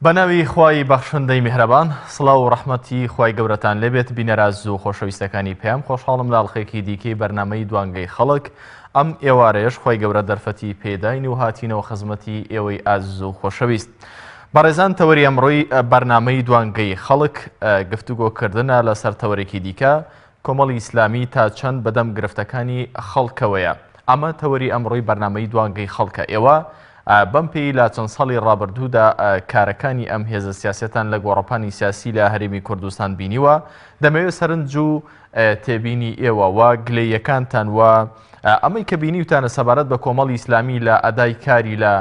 بەناوی خوای بەخشندەی میهرەبان سڵاو و ڕەحمەتی خوای گەورەتان لێبێت بینەرە ئازیز و خۆشەویستەکانی پەیام خۆشحاڵم لە ئەڵقەیەکی دیکەی بەرنامەی دوانگەی خەڵک ئەم ئێوارەیەش خوای گەورە دەرفەتی پێداین و هاتینەوە خزمەتی ئێوەی ئازیز و خۆشەویست بەڕێزان تەوەری ئەمڕۆی بەرنامەی دوانگەی خەڵک گفتوگۆکردنە لەسەر تەوەرێکی دیکە کۆمەڵی ئیسلامی تا چەند بەدەم گرفتەکانی خەڵکەوەیە؟ ئەمە تەوەری ئەمڕۆی بەرنامەی دوانگەی خەڵکە. ئێوە بەم پێی لە چەند ساڵی ڕابردوودا کارەکانی ئەم هێزە سیاسیەتان لە گۆڕەپانی سیاسی لە هەرێمی کوردستان بینیوە، دەمەوێت سەرنج و تێبینی ئێوە و گلەییەکانتان و ئەمەی کە بینیوتانە سەبارەت بە کۆمەڵی ئیسلامی لە ئەدای کاری لە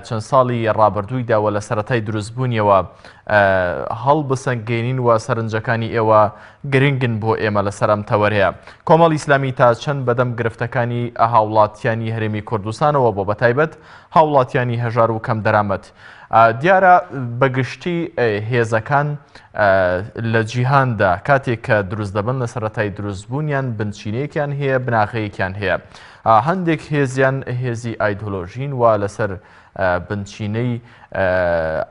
چەند ساڵی ڕابردوویدا و لە سەرەتای دروستبوونیەوە هەڵبسەنگێنین و سەرنجەکانی ئێوە گرنگن بۆ ئێمە لەسەر ئەم تەوەرەیە. کۆمەڵی ئیسلامی تا چەند بەدەم گرفتەکانی هاوڵاتیانی هەرێمی کوردستانەوە بۆ بەتایبەت هاوڵاتیانی هەژار و کەمدەرامەت دیارە بەگشتی هێزەکان لە جیهاندا کاتێک کە دروست دەبن لە سەرەتای دروستبوونیان بنچینەیەکیان هەیە بناغەیەکیان هەیە هەندێک هێزیان هێزی ئایدۆلۆژین و لەسەر بنچینەی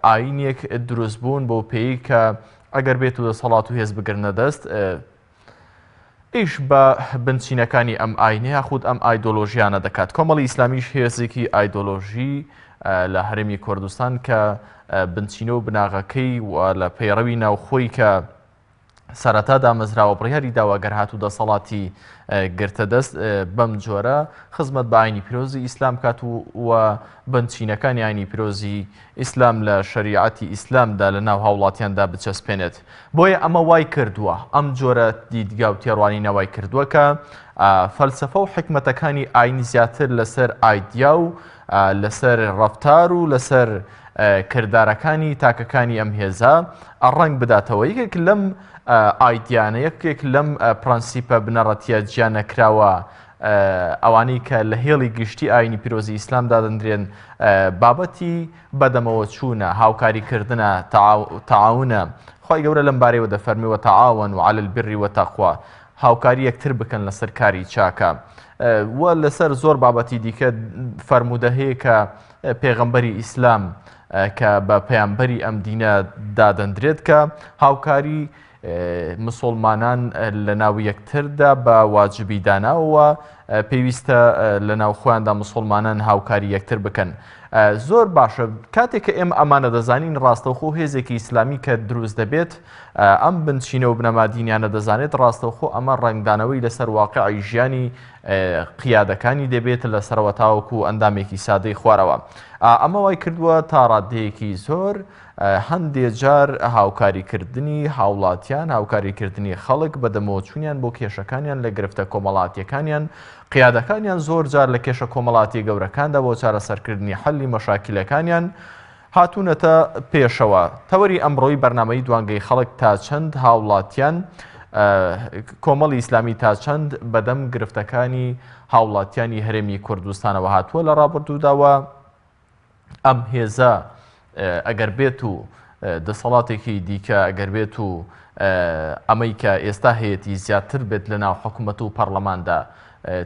ئاینێک دروست بوون بۆ پێی کە ئەگەر بێت و دەسەڵات و هێز بگرنە دەست ئیش بە بنچینەکانی ئەم ئاینە یاخود ئەم ئایدۆلۆژیانە دەکات. کۆمەڵی ئیسلامیش هێزێکی ئایدۆلۆژی لە هەرێمی کوردستان کە بنچینە و بناغەکەی و لە پەیڕەوی ناوخۆی کە سەرەتا دامەزراوە بڕیاری داوە گەر هاتوو دەسەڵاتی گرتە دەست بەم جۆرە خزمەت بە ئاینی پیرۆزی ئیسلام کات و بنچینەکانی ئاینی پیرۆزی ئیسلام لە شەریعەتی ئیسلامدا لە ناو هاوڵاتیاندا بچەسپێنێت. بۆیە ئەمە وای کردووە، ئەم جۆرە دیدگا و تێڕوانینە وای کردووە کە فەلسەفە و حیکمەتەکانی ئاین زیاتر لەسەر ئایدیا و لەسەر ڕەفتار و لەسەر کردارەکانی تاکەکانی ئەم هێزە ڕەنگ بداتەوە. یەکێک لەم ئایدیانە، یەکێک لەم پرەنسیپە بنەڕەتیە جیانەکراوە ئەوانەی کە لە هێڵی گشتی ئاینی پیرۆزی ئیسلام دادەندرێن بابەتی بەدەمەوەچوونە، هاوکاریکردنە، تەعاونە، خوای گەورە لەم بارەیەوە دەفەرموێ وتعاونوا علی البر والتقوی هاوکاری یەکتر بکەن لەسەر کاری چاکە و لەسەر زۆر بابەتی دیکە فەرموودە هەیە کە پێغەمبەری ئیسلام کە بە پەیامبەری ئەم دینە دادەندرێت کە هاوکاری مسوڵمانان لەناو یەکتردا بە واجبی داناوە پێویستە لەناو خۆیاندا مسوڵمانان هاوکاری یەکتر بکەن. زۆر باشە کاتێک کە ئێمە ئەمانە دەزانین ڕاستەوخۆ هێزێکی ئیسلامی کە دروست دەبێت ئەم بنچینە و بنەما دینیانە دەزانێت ڕاستەوخۆ ئەمە ڕەنگدانەوەی لەسەر واقعی ژیانی قیادەکانی دەبێت لەسەرەوە تاوەکو ئەندامێکی سادەی خوارەوە ئەمە وای کردووە تا ڕادەیەکی زۆر هەندێ جار هاوکاریکردنی هاوڵاتیان، هاوکاریکردنی خەڵک، بەدەمەوەچوونیان بۆ کێشەکانیان لە گرفتە کۆمەڵاتیەکانیان، قیادەکانیان زۆر جار لە کێشە کۆمەڵاتیە گەورەکاندا بۆ چارەسەرکردنی حەلی مەشاکیلەکانیان هاتوونەتە پێشەوە. تەوەری ئەمڕۆی بەرنامەی دوانگەی خەڵک تا چەند هاوڵاتیان کۆمەڵی ئیسلامی تا چەند بەدەم گرفتەکانی هاوڵاتیانی هەرێمی کوردستانەوە هاتووە لە ڕابردوودا و ئەم هێزە ئەگەر بێت و دەسەڵاتێکی دیکە ئەگەر بێت و ئەمەی کە ئێستا هەیەی زیاتر بێت لە ناو حکوومەت و پەرلەماندا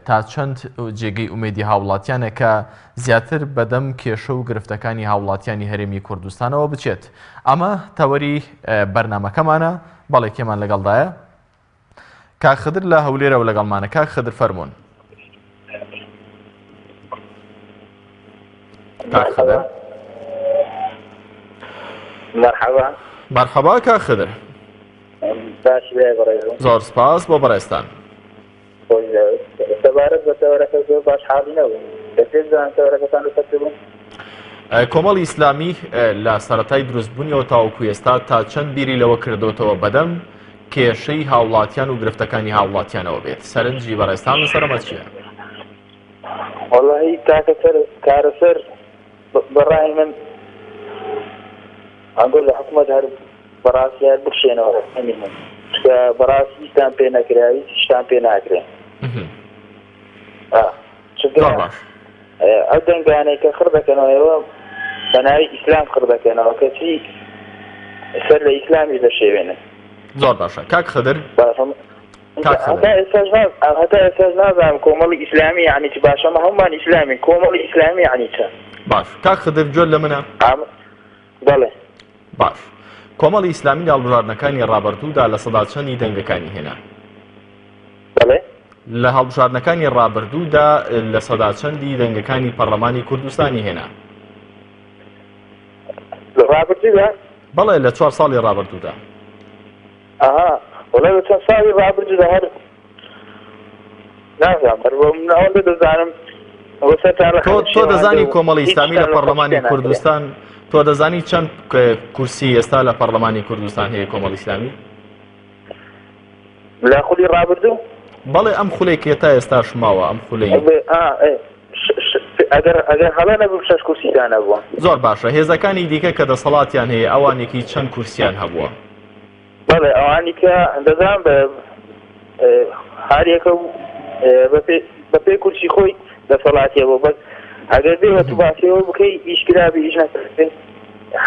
تا چەند جێگەی ئومێدی هاوڵاتیانە کە زیاتر بەدەم کێشە و گرفتەکانی هاوڵاتیانی هەرێمی کوردستانەوە بچێت ئەمە تەوەری بەرنمەکەمانە بەڵێ کێمان لەگەڵدایە کاک خدر لە هەولێرەوە لەگەڵمانە کاک خدر فەرموون. کاک خدر مەرحەبا مەرحەبا کاک خدر باش بەڕێزم زۆر سپاس بۆ بەڕێزتان سەبارەت بە تەوەرەکە زۆر باش حاڵی نەبووم دەکرێت بزانم تەوەرەکەتان لەسەر چ بوو؟ کۆمەڵی ئیسلامی لە سەرەتای دروستبوونیەوە تاوەکو ئێستا تا چەند بیری لەوە کردۆتەوە بەدەم کێشەی هاوڵاتیان و گرفتەکانی هاوڵاتیانەوە بێت سەرنجی بەڕێزتان لەسەر ئەمە چییە؟ وەڵاهی تاکە چارەسەر بەڕای من ئەگەر لە حکوومەت هەر بەڕاستی هەر بکشێنەوە ئەمینن چونکە بەڕاستی هیچتان پێ نەکرا هیچ شتان پێ ناکرێ چونکە ئەو دەنگانەی کە خڕ دەکەنەوە ئێوە بە ناوی ئیسلام خڕ دەکەنەوە کەچی سەر لە ئیسلامیش دەشێوێنن. زۆر باشە کاک خدر. هەتا ئێستاش هەتا ئێستاش نازانم کۆمەڵی ئیسلامی یعنی چ باشە ئەمە هەموومان ئیسلامین کۆمەڵی ئیسلامی یعنی چ؟ باش کاک خدر گوێت لە منە؟ بەڵێ. باش. کۆمەڵی ئیسلامی لە هەڵبژاردنەکانی ڕابردوودا لە سەدا چەندی دەنگەکانی هێنا؟ بەڵێ؟ لە هەڵبژاردنەکانی ڕابردوودا لە سەدا چەندی دەنگەکانی پەڕلەمانی کوردستانی هێنا؟ لە ڕابردوودا؟ بەڵێ لە چوار ساڵی ڕابردوودا. ئەها وەڵا لە چەند ساڵی ڕابردوودا هەر نازانم هەر بۆ من ئەوەندە دەزانم ئەوە سەرتان لە تۆ خەڵک تۆ شێواندە دەزانی و کۆمەڵی هیچ ئیسلامی لە شتان لە خەڵک پەڕلەمانی پێ ناکرێ. کوردستان تۆ دەزانی چەند کورسی ئێستا لە پەڕلەمانی کوردستان هەیە کۆمەڵی ئیسلامی؟ لە خولی ڕابردوو؟ بەڵێ ئەم خولەی کە تا ئێستاش ماوە ئەم خولەی. ئەگەر ئەگەر هەڵە نەبم شەش کورسی دانەبووە. زۆر باشە هێزەکانی دیکە کە دەسەڵاتیان هەیە ئەوانێکی چەند کورسیان هەبووە؟ بەڵێ ئەوانی کە دەزان بە هاریەکە و بەپێی کورسی خۆی دەسەڵاتی هەبوو بەس ئەگەر بێ تو باسیەوە بکەی ئیش کرابی ئیش نەکرابێ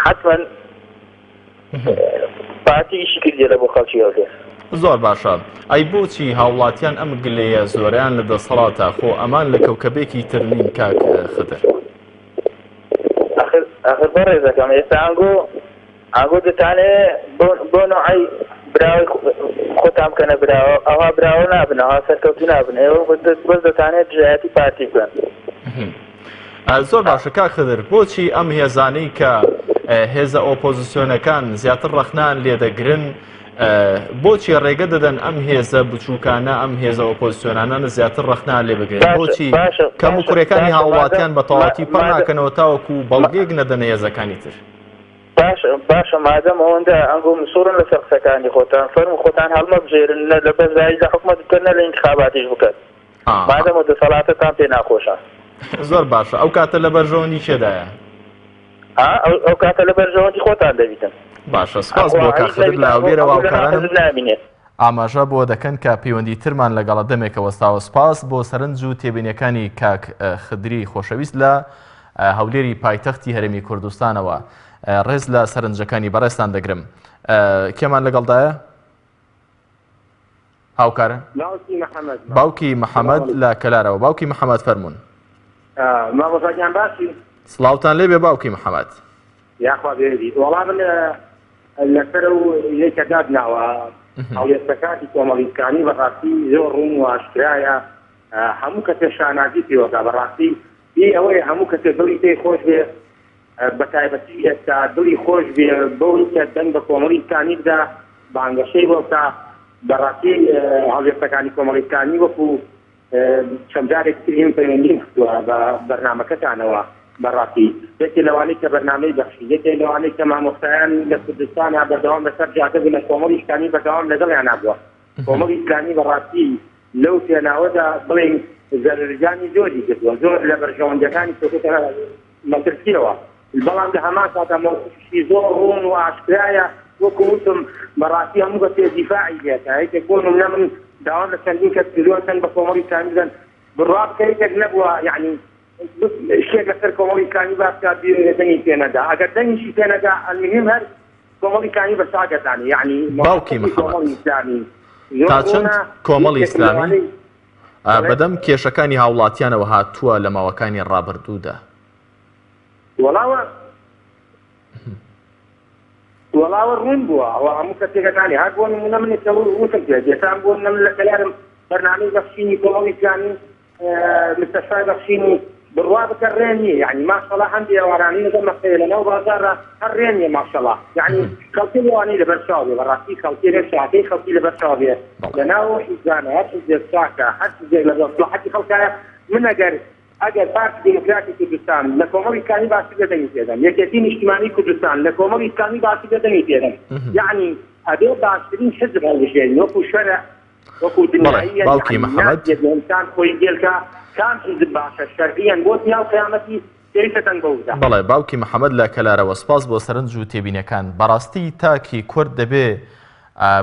حتمما پارتی ئیشی کردیە لە بۆ خەڵکی هەولێر. زۆر باشە ئەی بۆچی هاوڵاتیان ئەم گلەیە زۆرەیان لە دەسەڵاتە خۆ ئەمان لە کەوکەبێکی تر نین کاک خدر. ئەخر ئەخر بەڕێزەکەم ئێستا ئەنگۆ ئەنگۆ دەتانەوێ بۆ بۆ نوعی براوەی خۆتان بکەنە براوە ئەوها براوە نابن ئەوها سەرکەوتوو نابن ئێوە بەس دەتانەوێت دژایەتی پارتی بکەن. زۆر باشە کاک خدر بۆچی ئەم هێزانەی کە هێزە ئۆپۆزیسیۆنەکان زیاتر ڕەخنان لێدەگرن بۆچی ڕێگە دەدەن ئەم هێزە بچووکانە ئەم هێزە ئۆپۆزیسیۆنانە زیاتر ڕەخنان لێ بگرن بۆچی کەم و کوڕەکانی هاوڵاتیان بە تەواوەتی پڕ ناکەنەوە تاوەکو بەڵگەیەک نەدەنە هێزەکانی تر باشە باشە مادەم ئەوەندە ئەنگۆ مسوڕن لەسەر قسەکانی خۆتان فەرموو خۆتان هەڵمەبژێرن نە لە بەشداری لە حکومەت بکەن نە لە ئینتخاباتیش بکەن مادەم ئەو دەسەڵاتەتان پێ ناخۆشە. زۆر باشە ئەو کاتە لە بەرژەوەندی کێدایە؟ ها ئەو کاتە لە بەرژەوەندی خۆتان دەبیتن. باشە سپاس بۆ کاک خدر لە هەولێرەوە هاوکارانم ئاماژە بۆ دەکەن کە پەیوەندی ترمان لەگەڵە دەمێکە وەستاوە سپاس بۆ سەرنج و تێبینیەکانی کاک خدری خۆشەویست لە هەولێری پایتەختی هەرێمی کوردستانەوە ڕێز لە سەرنجەکانی بەڕێزتان دەگرم کێمان لەگەڵدایە؟ هاوکارە؟ باوکی محەممەد باوکی محەممەد لە کەلارەوە باوکی محەممەد فەرمونون مامۆستاگیان باسی سڵاوتان لێبێ باوکی محەممەد یاخوا بێری وەڵا من لەسەر و یەکە دادناوە هەڵوێستەکانی کۆمەڵی ئیسلامی بەڕاستی زۆر ڕوون و ئاشکرایە هەموو کەسێ شانازی پێوەکە بەڕاستی ئی ئەوەیە هەموو کەسێ دڵی پێی خۆش بێ بەتایبەتی ئێستا دڵی خۆش بێ بەوەی کە دەنگ بە کۆمەڵی ئیسلامی بدا، بانگەشەی بۆ بکا. بەڕاستی هەڵوێستەکانی کۆمەڵی ئیسلامی وەکو چەند جارێکی تر من پەیوەندیم کردووە بە بەرنامەکەتانەوە، بەڕاستی یەکێ لەوانەی کە بەرنامەی بەخشی، یەکێ لەوانەی کە مامۆستایان لە کوردستانا بەردەوام لەسەر جادە بوونە، کۆمەڵی ئیسلامی بەردەوام لەگەڵیانا بووە. کۆمەڵی ئیسلامی بەڕاستی لەو پێناوەدا بڵێین زەرەرگانی زۆری کردووە، زۆر لە بەرژەوەندیەکانی کەوتۆتە مەترسیەوە، بەڵام لە هەمان کاتا مەوقفیشی زۆر ڕوون و ئاشکرایە، وەکو وتم بەڕاستی هەموو کەسێ دیفاعی لێکا، یەکێک بۆ نمونە من داوام لە چەندین کەس کردووە دەنگ بە کۆمەڵی ئیسلامی بدەن، بڕوا بکە یەکێک نەبووە یەعنی شتێک لەسەر کۆمەڵی ئیسلامی باس بکات دەنگی پێ نەدا، ئەگەر دەنگیشی پێ نەدا المهم هەر کۆمەڵی ئیسلامی بە چاک ئەزانێ یەعنی باوکی مەوقفی محەمەد کۆمەڵی ئیسلامی زۆر تا چەند ڕوونە کۆمەڵی یەکێک ئیسلامی لەوانەی بەڵێ بەدەم کێشەکانی هاوڵاتیانەوە هاتووە لە ماوەکانی ڕابردوودا؟ وەڵاوە وەڵاوە ڕوون بووە ئەوە هەموو کەسێک ئەزانێ هەر بۆ نموونە من ئێستا وتم پێت ئێستا بۆ نموونە من لە کەلارم بەرنامەی بەخشینی کۆمەڵی ئیسلامی مستەشفای بەخشین و بڕوا بکە ڕێ نییە یعنی ماشەڵا هەندێ ئێوارانی لەگەڵ مەکتەبێ لەناو بازاڕا هەر ڕێ نییە ماشەڵا یعنی خەڵکی لەوانەی لەبەر چاو بێ بەڕاستی خەڵکی لێ چاکەی خەڵکی لەبەر چاو بێ لەناو حیزبانە هەر حیزبێک چاکە هەر حیزبێک لە مەسڵەحەتی خەڵکایە من ئەگەر ئەگەر پارتی دیموکراتی کوردستان لە کۆمەڵی ئیسلامی باشتر بێ دەنگی پێدەم یەکێتی نیشتیمانی کوردستان لە کۆمەڵی ئیسلامی باشتر بێ دەنگی پێدەم یعنی ئەبێ باشترین حزب هەڵبژێرین وەکو شەرع وەکو بەڵێ دنیاییەن باوکی یەعنی محەمەد. ناکرێت لە ئینسان خۆی گێلکا کام حیزب باشە شەرعیەن بۆ دنیا و قیامەتی پێویستە دەنگ بەو بدا. بەڵێ باوکی محەمەد لە کەلارەوە سپاس بۆ سەرنج و تێبینەکان بەڕاستی تاکی کورد دەبێ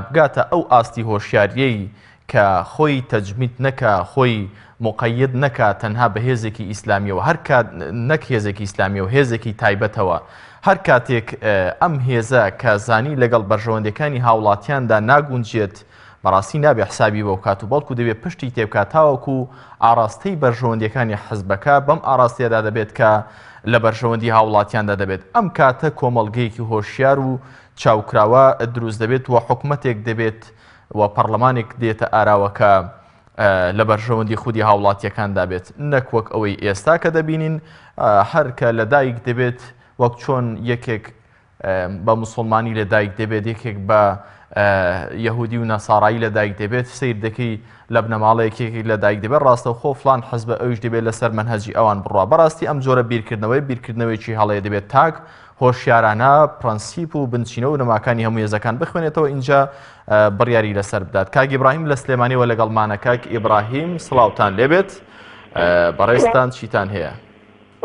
بگاتە ئەو ئاستی هۆشیاریەی کە خۆی تەجمید نەکا خۆی موقەید نەکا تەنها بە هێزێکی ئیسلامیەوە هەر کات نەک هێزێکی ئیسلامیەوە هێزێکی تایبەتەوە هەر کاتێک ئەم هێزە کە زانی لەگەڵ بەرژەوەندیەکانی هاوڵاتیاندا ناگونجێت. بەڕاستی نابێ حسابی بۆ بکات و بەڵکو دەبێ پشتی تێبکات تاوەکو ئاڕاستەی بەرژەوەندیەکانی حزبەکە بەم ئاڕاستەیەدا دەبێت کە لە بەرژەوەندی هاوڵاتیاندا دەبێت. ئەم کاتە کۆمەڵگەیەکی هۆشیار و چاوکراوە دروست دەبێت و حکومەتێک دەبێت و پەڕلەمانێک دێتە ئاراوە کە لە بەرژەوەندی خودی هاوڵاتیەکاندا بێت نەک وەک ئەوەی ئێستا کە دەبینین هەر کە لەدایک دەبێت وەک چۆن یەکێک بە موسڵمانی لە دایک دەبێت یەکێک بە یەهودی و نەسارایی لە دایک دەبێت سیر دەکەی لە بنەماڵەیەک یەکێک لە دایک دەبێت ڕاستەوخۆ فلان حەزبە ئەویش دەبێت لەسەر مەنهەجی ئەوان بڕوا بەڕاستی ئەم جۆرە بیرکردنەوەی بیرکردنەوەیکی هەڵەیە دەبێت تاک هۆشیارانە پرەنسیپ و بنچینە و نەماکانی هەموو هێزەکان بخوێنێتەوە ئینجا بڕیاری لەسەر بدات کاک ئیبراهیم لە سلێمانیەوە لەگەڵمانە کاک ئیبراهیم سڵاوتان لێبێت بەڕێزتان چیتان هەیە؟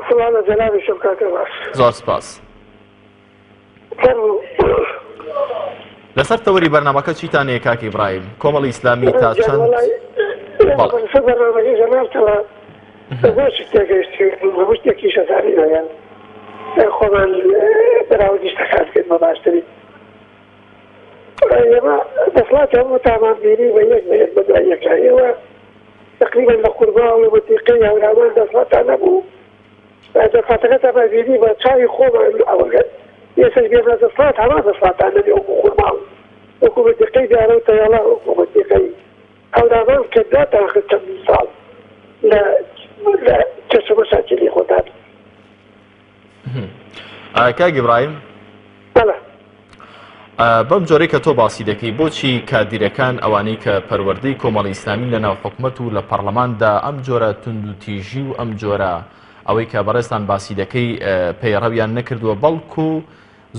سڵاو لە جەنابیشم کاکە باش. زۆر سپاس. لەسەر تەوەری بەرنامەکە چیتان هەیە کاک ئیبراهیم؟ کۆمەڵی ئیسلامی تا چەند لەسەر بەرنامەکەی جەنابتەوە زۆر شت تێگەیشتین هەموو شتێکیش ئەزانین هەیە خۆمان بەراوردی شتەکان بکەین بە باشترین ئێمە دەسڵاتی هەموو تامان بینی بە یەک بە یەک بەدوای یەکە ئێوە تەقریبەن لە قورباڵ و مەنتیقەی هەورامان دەسڵاتان نەبوو دەسڵاتەکەتان ئەبینی بە چاوی خۆمان ئەوە ئێستاش بێنە دەسڵات هەمان دەسڵاتان نەبێ وەکو قورباڵ وەکو مەنتیقەی بیارە و تەیەڵە وەکو مەنتیقەی هەورامان کە دواتان خست چەندین ساڵ لە لە کێشە مەشاکیلی خۆتان. کاک ئیبراهیم بەڵێ. بەم جۆرەی کە تۆ باسی دەکەی بۆچی کادیرەکان ئەوانەی کە پەروەردەی کۆمەڵی ئیسلامی لە ناو حکومەت و لە پەڕلەماندا ئەم جۆرە توندوتیژی و ئەم جۆرە ئەوەی کە بەڕێزتان باسی دەکەی پەیڕەویان نەکردووە بەڵکو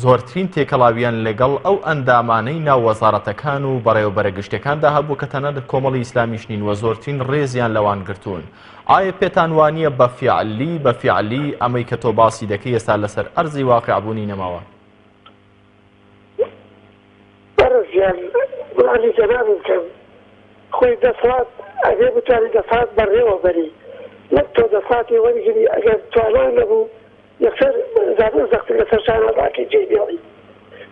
زۆرترین تێکەڵاویان لەگەڵ ئەو ئەندامانەی ناو وەزارەتەکان و بەڕێوەبەرە گشتیەکاندا هەبووە کە تەنانەت کۆمەڵی ئیسلامیش نین و زۆرترین ڕێزیان لەوان گرتوون. ئایا پێتان وانییە بە فیعلی بە فیعلی ئەمەی کە تۆ باسی دەکەی ئێستا لەسەر ئەرزی واقیع بوونی نەماوە؟ بەڕێزیان وەڵامی جەنابم بکەم خۆی دەسەڵات ئەبێ بتوانی دەسەڵات بەڕێوە بەری نەک تۆ دەسەڵاتی وەرگری ئەگەر توانا نەبوو یەکسەر زادە زەخت لەسەر شانە ڕاکەی جێی بێڵی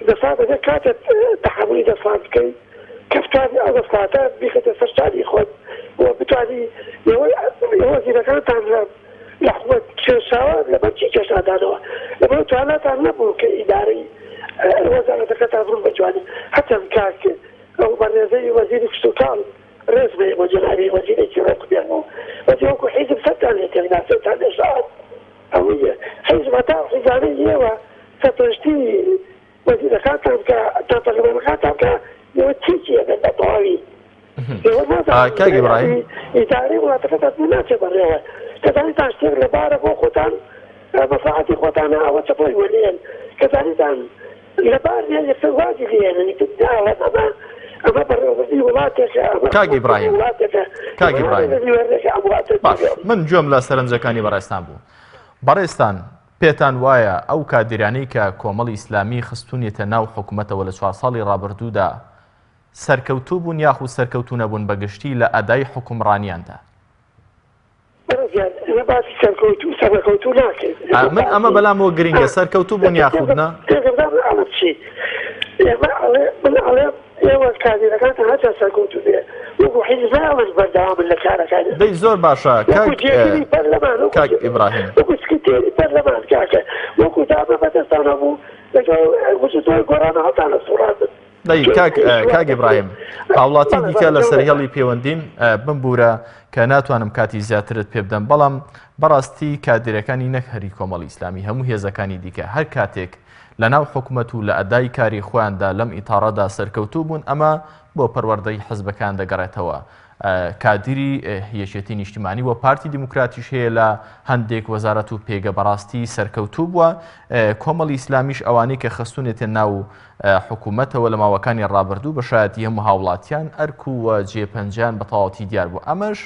دەسەڵات ئەبێ کاتێ تەحەمولی دەسەڵات بکەی کە بتوانی ئەو دەسەڵاتە بیخەیتە سەر شانی خۆت و بتوانی ئێوە ئێوە وەزیرەکانتان لە لە حکومەت کێشاوە لەبەر چی کێشادانەوە لەبەر تواناتان نەبوو کە ئیدارەی وەزارەتەکەتان ڕوون بە جوانی هەرچەند کاک ئەو بەڕێزەی وەزیری کشتوکاڵ ڕێز بێ بۆ جەنابی وەزیرێکی ڕێک و پێک بوو بەس وەکو حیزب سەرتان لێ تێکدا سەرتان لێ شاند ئەوەی حیزب هەتا ئەو حیزبانەی ئێوە سەرپەرشتی وەزیرەکانتان بکا تا پەرلەمانەکانتان بکا ئێوە تێکی ئەدەن بە تەواوی ئێوە نازانن کاک ئیبراهیم ئیدارەی وڵاتەکەتان پێ ناچێ بەڕێوە کە زانیتان شتێک لەبارە بۆ خۆتان مەسڵەحەتی خۆتانە ئەوە چەپڵەی وەلێن کە زانیتان لەبار نیە یەکسەر وازی لێ هێنن ئیتر ناڵێم ئەمە ئەمە بەڕێوەبردنی وڵاتێکە ئەمە کاک ئیبراهیم وڵاتێکە کاک ئیبراهیم ئەم وڵاتە باش من گوێم لە سەرنجەکانی بەڕێزتان بوو بەڕێزتان پێتان وایە ئەو کادیرانەی کە کۆمەڵی ئیسلامی خستونیەتە ناو حکومەتەوە لە چوار ساڵی ڕابردوودا سەرکەوتوو بوون یاخود سەرکەوتوو نەبوون بە گشتی لە ئەدای حوکمڕانیاندا؟ بەڕێزیان ئێمە باسی سەرکەوتوو سەرنەکەوتوو ناکەین. من ئەمە بەلامەوە گرنگە سەرکەوتوو بوون یاخود نا؟ تێگەم ئەڵێم چی ئێمە ئەڵێ من ئەڵێم ئێوە کادیرەکانتان هەرچەند سەرکەوتوو بێ وەکو حیزب ناڵێن بەردەوامن لە کارەکانیان. دەی زۆر باشە وەکو کاک جێگری پەرلەمان وەکو کاک ئیبراهیم. وەکو سکرتێری پەرلەمان کاکە وەکو دامە بەدەستانەوە بوو لەگەڵ بزوتنەوەی گۆڕان هەڵتان ئەسوڕاندن. دەی کاک کاک ئیبراهیم هاوڵاتی دیکە لەسەر هێڵی پەیوەندین بمبوورە کە ناتوانم کاتی زیاترت پێ بدەم بەڵام بەڕاستی کادیرەکانی نەک هەری کۆمەڵی ئیسلامی هەموو هێزەکانی دیکە هەر کاتێک لە ناو حکومەت و لە ئەدای کاری خۆیاندا لەم ئیتاڕەدا سەرکەوتوو بوون ئەمە بۆ پەروەردەی حزبەکان دەگەڕێتەوە کادیری یەکێتی نیشتیمانی و پارتی دیموکراتیش هەیە لە هەندێک وەزارەت و پێگە بەڕاستی سەرکەوتوو بووە کۆمەڵی ئیسلامیش ئەوانەی کە خستونێتە ناو حکومەتەوە لە ماوەکانی ڕابردوو بە شایەتی هەموو هاوڵاتیان ئەرک و جێ پەنجەیان بە تەواوەتی دیار بوو ئەمەش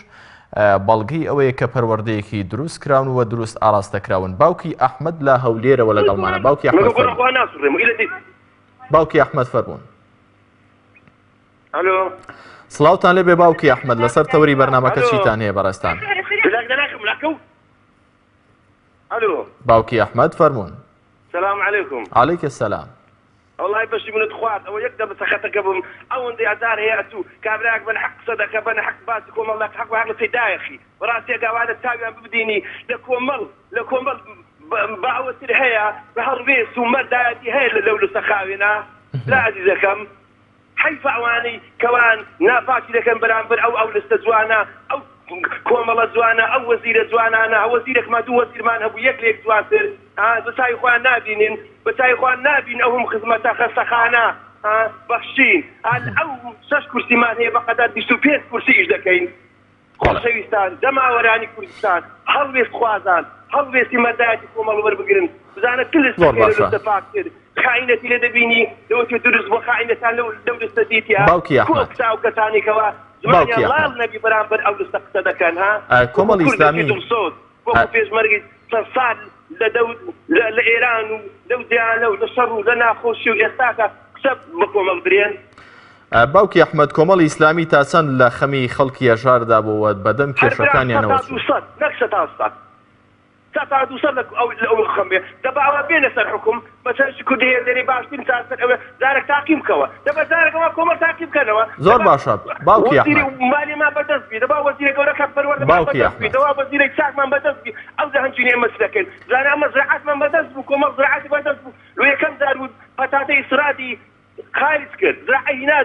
بەڵگەی ئەوەیە کە پەروەردەیەکی دروست کراون و دروست ئاراستە کراون باوکی ئەحمەد لە هەولێرەوە لەگەڵمانە باوکی ئەحمەد فەرموون. باوکی ئەحمەد فەرموون. ئەلۆ سڵاوتان لێبێ باوکی ئەحمەد لەسەر تەوەری بەرنامەکە چیتان هەیە بەڕێزتان؟ ئەلۆ باوکی ئەحمەد فەرموون. سلام علیکم. علیک السلام. وەڵای بەشی منت خوارد ئەوە یەک دەم سەخەتەکە بووم ئەوەندەی ئازار هەیە ئەتوو کابرایەک بە نەحەق قسە دەکا بە نەحەق باسی کۆمەڵ دەکا حەق بە حەق لەسەی دایەخی بەڕاستی ئەگە ئەوانە چاویان ببدینی لە کۆمەڵ لە کۆمەڵ باوەتر هەیە بە هەڵوێست و مەردایەتی هەیە لە لەو لەسە خاوێنە برا ئەزیزەکەم حەیفە ئەوانەی کەوان ناپاکی دەکەن بەرامبەر ئەو ئەو لستە جوانە ئەو کۆمەڵە جوانە ئەو وەزیرە جوانانە وەزیرەکمان دوو وەزیرمان هەبوو یەک لە یەک جوانتر ها بە چاوی خۆیان نابینن بە چاوی خۆیان نابین ئەو هەموو خزمەتە خەستەخانە ها بەخشین ها ئەو شەش کورسیمان هەیە بەقەدەر 25 کورسی ئیش دەکەین خۆشەویستان، جەماوەرانی کوردستان، هەڵوێست خوازان، هەڵوێستی مەردایەتی کۆمەڵ وەربگرن، بزانە چ زۆر لستەک هەیە لە باشە. لستە پاکتر، خائینەتی لێ دەبینی، لەوە تێ دروست بووە خائینەتان لەو لەو لستە دیتیە، باوکی کو ئەحمەد. ئەو کچە ئەو کەسانەی کەوا باوکی زمانیان ڵاڵ ئەحمەد. نەبی بەرامبەر ئەو لستە قسە دەکەن ها، وەکو کۆمەڵی کوردێکی ئیسلامی. دڵسۆز، وەکو پێشمەرگەی چەند ساڵ لە دەور لە لە ئێران و لەو جێیانە و لە شەڕ و لە ناخۆشی و ئێستاکە قسە بە کۆمەڵ برێن. باوکی ئەحمەد کۆمەڵی ئیسلامی تا چەند لە خەمی خەڵکی هەژاردا بوو و بەدەم هەر برا کێشەکانیانەوە سەتا چوو؟ دووسەد نەک سەتا سەد سەتا دووسەد لە ئەو لە ئەو خەم بێ دەبا ئەوە بێنە سەر حوکم مەسەلەن چ کوردی هەیە دەرێ باشترین چارەسەر ئەوە جارەک تاقی بکەوە دەبا جارەک ئەوە کۆمەڵ تاقی بکەنەوە زۆر دەبا باشە باوکی وەزیری ئەحمەد. مالیەمان بەدەست بی دەبا وەزیرە گەورەکە پەروەردەمان باوکی بەدەست بی ئەحمەد. دەبا وەزیرێک چاکمان بەدەست بی ئەوجا هەنجیری ئێمە چ دەکەین بزانە ئەمە زراعەتمان بەدەست بوو کۆمەڵ زراعەتی بەدەست بوو لۆ یەکەم جار بوو پەتاتەی ئیسرادی خارج کرد زراعە هینا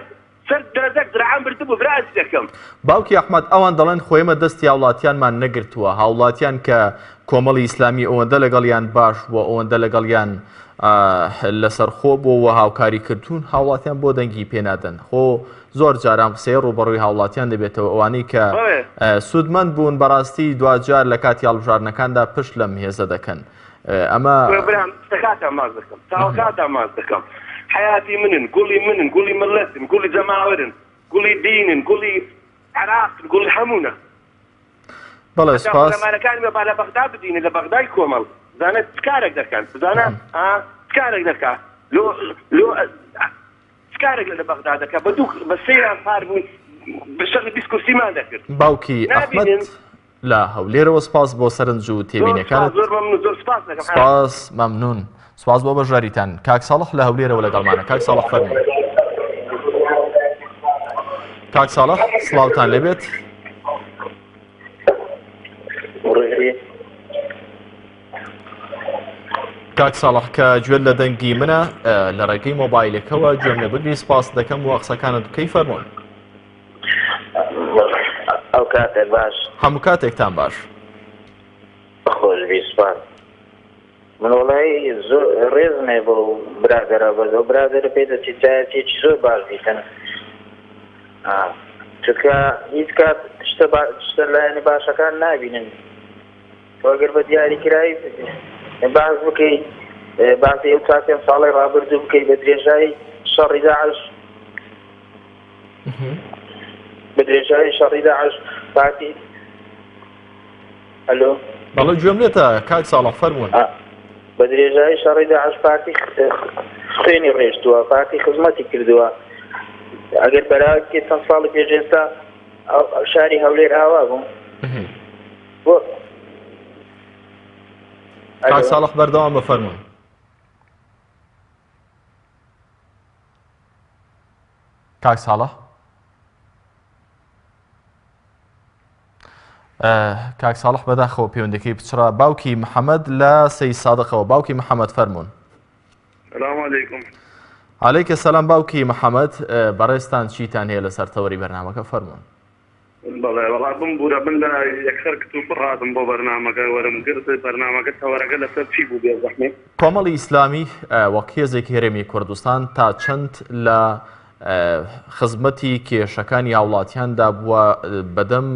سەر دەرەجەک زراعەم بردبوو برا ئەزیزەکەم. باوکی ئەحمەد ئەوان دەڵێن خۆ ئێمە دەستی هاوڵاتیانمان نەگرتووە، هاوڵاتیان کە کۆمەڵی ئیسلامی ئەوەندە لەگەڵیان باش بووە ئەوەندە لەگەڵیان لەسەرخۆ بووە و هاوکاری کردوون هاوڵاتیان بۆ دەنگی پێ نادەن خۆ زۆر جار ئەم قسەیە ڕووبەڕووی هاوڵاتیان دەبێتەوە ئەوانەی کە سوودمەند بوون بەڕاستی دواجار لە کاتی هەڵبژاردنەکاندا پشت لەم هێزە دەکەن. ئەمە. کورە برام قسەکاتان ماچ دەکەم چاوەکانتان ماچ دەکەم حەیاتی منن گوڵی منن گوڵی مللەتن گوڵی جەماوەرن گوڵی دینن گوڵی عێراقن گوڵی هەموونە بەڵێ هەتا سوپاس. پەرلەمانەکانی مە با لە بەغدا بدینن لە بەغدای کۆمەڵ بزانە چ کارێک دەکەن بزانە ها چ کارێک دەکا لۆ لۆ چ کارێک لە بەغدا دەکا بە دوو بە سێیان پار بوون بە شەڕی 20 کورسیمان دەکرد باوکی ئەحمەد نابینن لە هەولێرەوە سپاس بۆ سەرنج و زۆر سپاس تێبینیەکانت. زۆر مەمنون زۆر سپاس دەکەم. سپاس مەمنون سپاس بۆ بەشداریتان کاک ساڵح لە هەولێرەوە لەگەڵمانە کاک ساڵح فەرموو. کاک ساڵح سڵاوتان لێبێت. کاک ساڵح کە گوێت لە دەنگی منە لە ڕێگەی مۆبایلەکەوە گوێم لێ بگری سپاس دەکەم و قسەکانت بکەی فەرموون. ئەو کاتێک باش. هەموو کاتێکتان باش. خۆشبی سوپاس. من وەڵایی زۆر ڕێزم هەیە بۆ برادەرە بەس ئەو برادەرە پێ دەچێت چایەتیەکی زۆر باش بیتن چونکە هیچ کات شتە شتە لایەنە باشەکان نابینن ئەگەر بە دیاریکرای باس بکەی باسی ئەو چوار پێنج ساڵی ڕابردوو بکەی بە درێژایی شەڕی داعش بە درێژایی شەڕی داعش پارتی ئەلۆ بەڵێ گوێم لێتە کاک ساڵح فەرموون. بە درێژایی شەڕی داعش پارتی خوێنی ڕێژتووە پارتی خزمەتی کردووە ئەگەر بەراورد بکەیت چەند ساڵی پێش ئێستا شاری هەولێر ئاوا بوو بۆ کاک ساڵح بەردەوام بە فەرموون. کاک ساڵح کاک ساڵح بەداخەوە پەیوەندەکەی پچڕا باوکی محەممەد لە سەی سادقەوە باوکی محەممەد فەرمونون سلام علیکم علیکە سەلام باوکی محەممەد بەڕێزتان چیتان هەیە لەسەر تەوەری بەرنمەکە فەرمونون بەڵێ وەڵا بمبورە من لە یەکسەر کتوپڕ هاتم بۆ بەرنامەکە وەرم گرت بەرنامەکە تەوەرەکە لەسەر چی بوو بێ زەحمەت؟ کۆمەڵی ئیسلامی وەک هێزێکی هەرێمی کوردستان تا چەند لە خزمەتی کێشەکانی هاوڵاتیاندا بووە بەدەم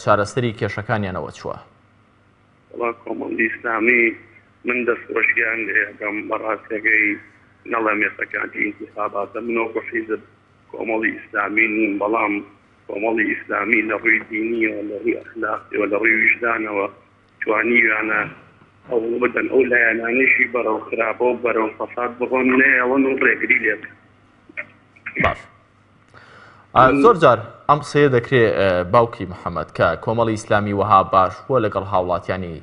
چارەسەری کێشەکانیانەوە چووە؟ وەڵا کۆمەڵی ئیسلامی من دەستخۆشیان لێ ئەکەم بەڕاستەکەی نەڵێم ئێستا کاتی ئینتیخاباتە من وەکو حیزب کۆمەڵی ئیسلامی نیم بەڵام کۆمەڵی ئیسلامی لە ڕووی دینیەوە، لە ڕووی ئەخلاقیەوە، لە ڕووی ویژدانەوە توانیویانە هەوڵ بدەن ئەو لایەنانەیشی بەرەو خراپە و بەرەو فەساد بڕۆن نەیەڵن و ڕێگری لێ بکەن. باش زۆر جار ئەم قسەیە دەکرێ باوکی محەممەد کە کۆمەڵی ئیسلامی وەها باش بووە لەگەڵ هاوڵاتیانی.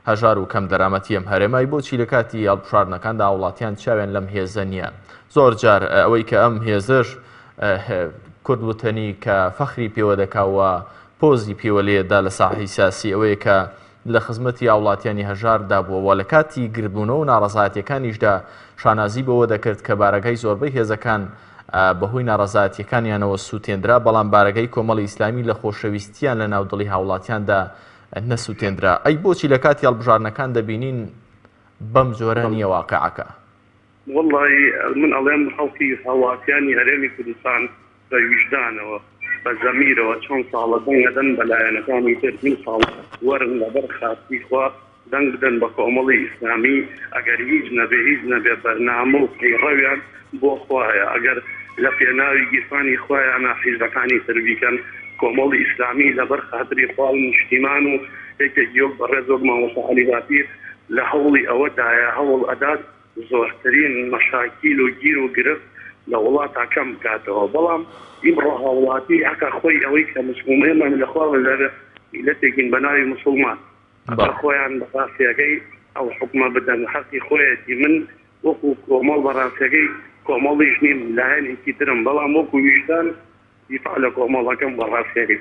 هەژار و کەم دەرامەتی ئەم هەرێمە، ئەی بۆچی لە کاتی هەڵبژاردنەکاندا هاوڵاتیان چاویان لەم هێزە نییە؟ زۆر جار ئەوەی کە ئەم هێزەش کورد وتەنی کە فەخری پێوە دەکا و پۆزی پێوە لێدا لە ساحەی سیاسی ئەوەیە کە لە خزمەتی هاوڵاتیانی هەژاردا بووە و لە کاتی گردبوونەوە و ناڕەزایەتیەکانیشدا شانازی بەوە دەکرد کە بارەگای زۆربەی هێزەکان بەهۆی ناڕەزایەتیەکانیانەوە سووتێندرا، بەڵام بارەگای کۆمەڵی ئیسلامی لە خۆشەویستیان لە ناو دڵی هاوڵاتیاندا نەسووتێندرا. ئەی بۆچی لە کاتی هەڵبژاردنەکان دەبینین بەم جۆرە نییە واقیعەکە؟ وەڵڵاهی من ئەڵێم خەڵکی هاوڵاتیانی هەرێمی کوردستان بە ویژدانەوە بە زەمیرەوە چەند ساڵە دەنگ ئەدەن بە لایەنەکانی تر دوو ساڵ وەرن لەبەر خاتری خوا دەنگ بدەن بە کۆمەڵی ئیسلامی ئەگەر هیچ نەبێ هیچ نەبێ بەرنامە و پەیڕەویان بۆ خوایە ئەگەر لە پێناوی گیرفانی خوایانە حیزبەکانی تر بیکەن کۆمەڵی ئیسلامی لەبەر خاتری خوا و نیشتیمان و یەکێکی وەک بەڕێز وەک مامۆستا عەلی باپیر لە هەوڵی ئەوە دایە هەوڵ ئەدات زۆرترین مەشاکیل و گیر و گرفت لە وڵاتا کەم بکاتەوە بەڵام ئیمڕۆ هاوڵاتی هەقە خۆی ئەوەی کە مسوڵ ئێمە لە خوا بەزەبێ میلەتێکین بە ناوی مسوڵمان هەقە خۆیان بە ڕاستیەکەی ئەو حوکمە بدەن حەقی خۆیەتی من وەکو کۆمەڵ بە ڕاستیەکەی کۆمەڵیش نیم لایەنێکی ترم بەڵام وەکو ویژدان دیفاع لە کۆمەڵەکەم بە ڕاستیەکەی.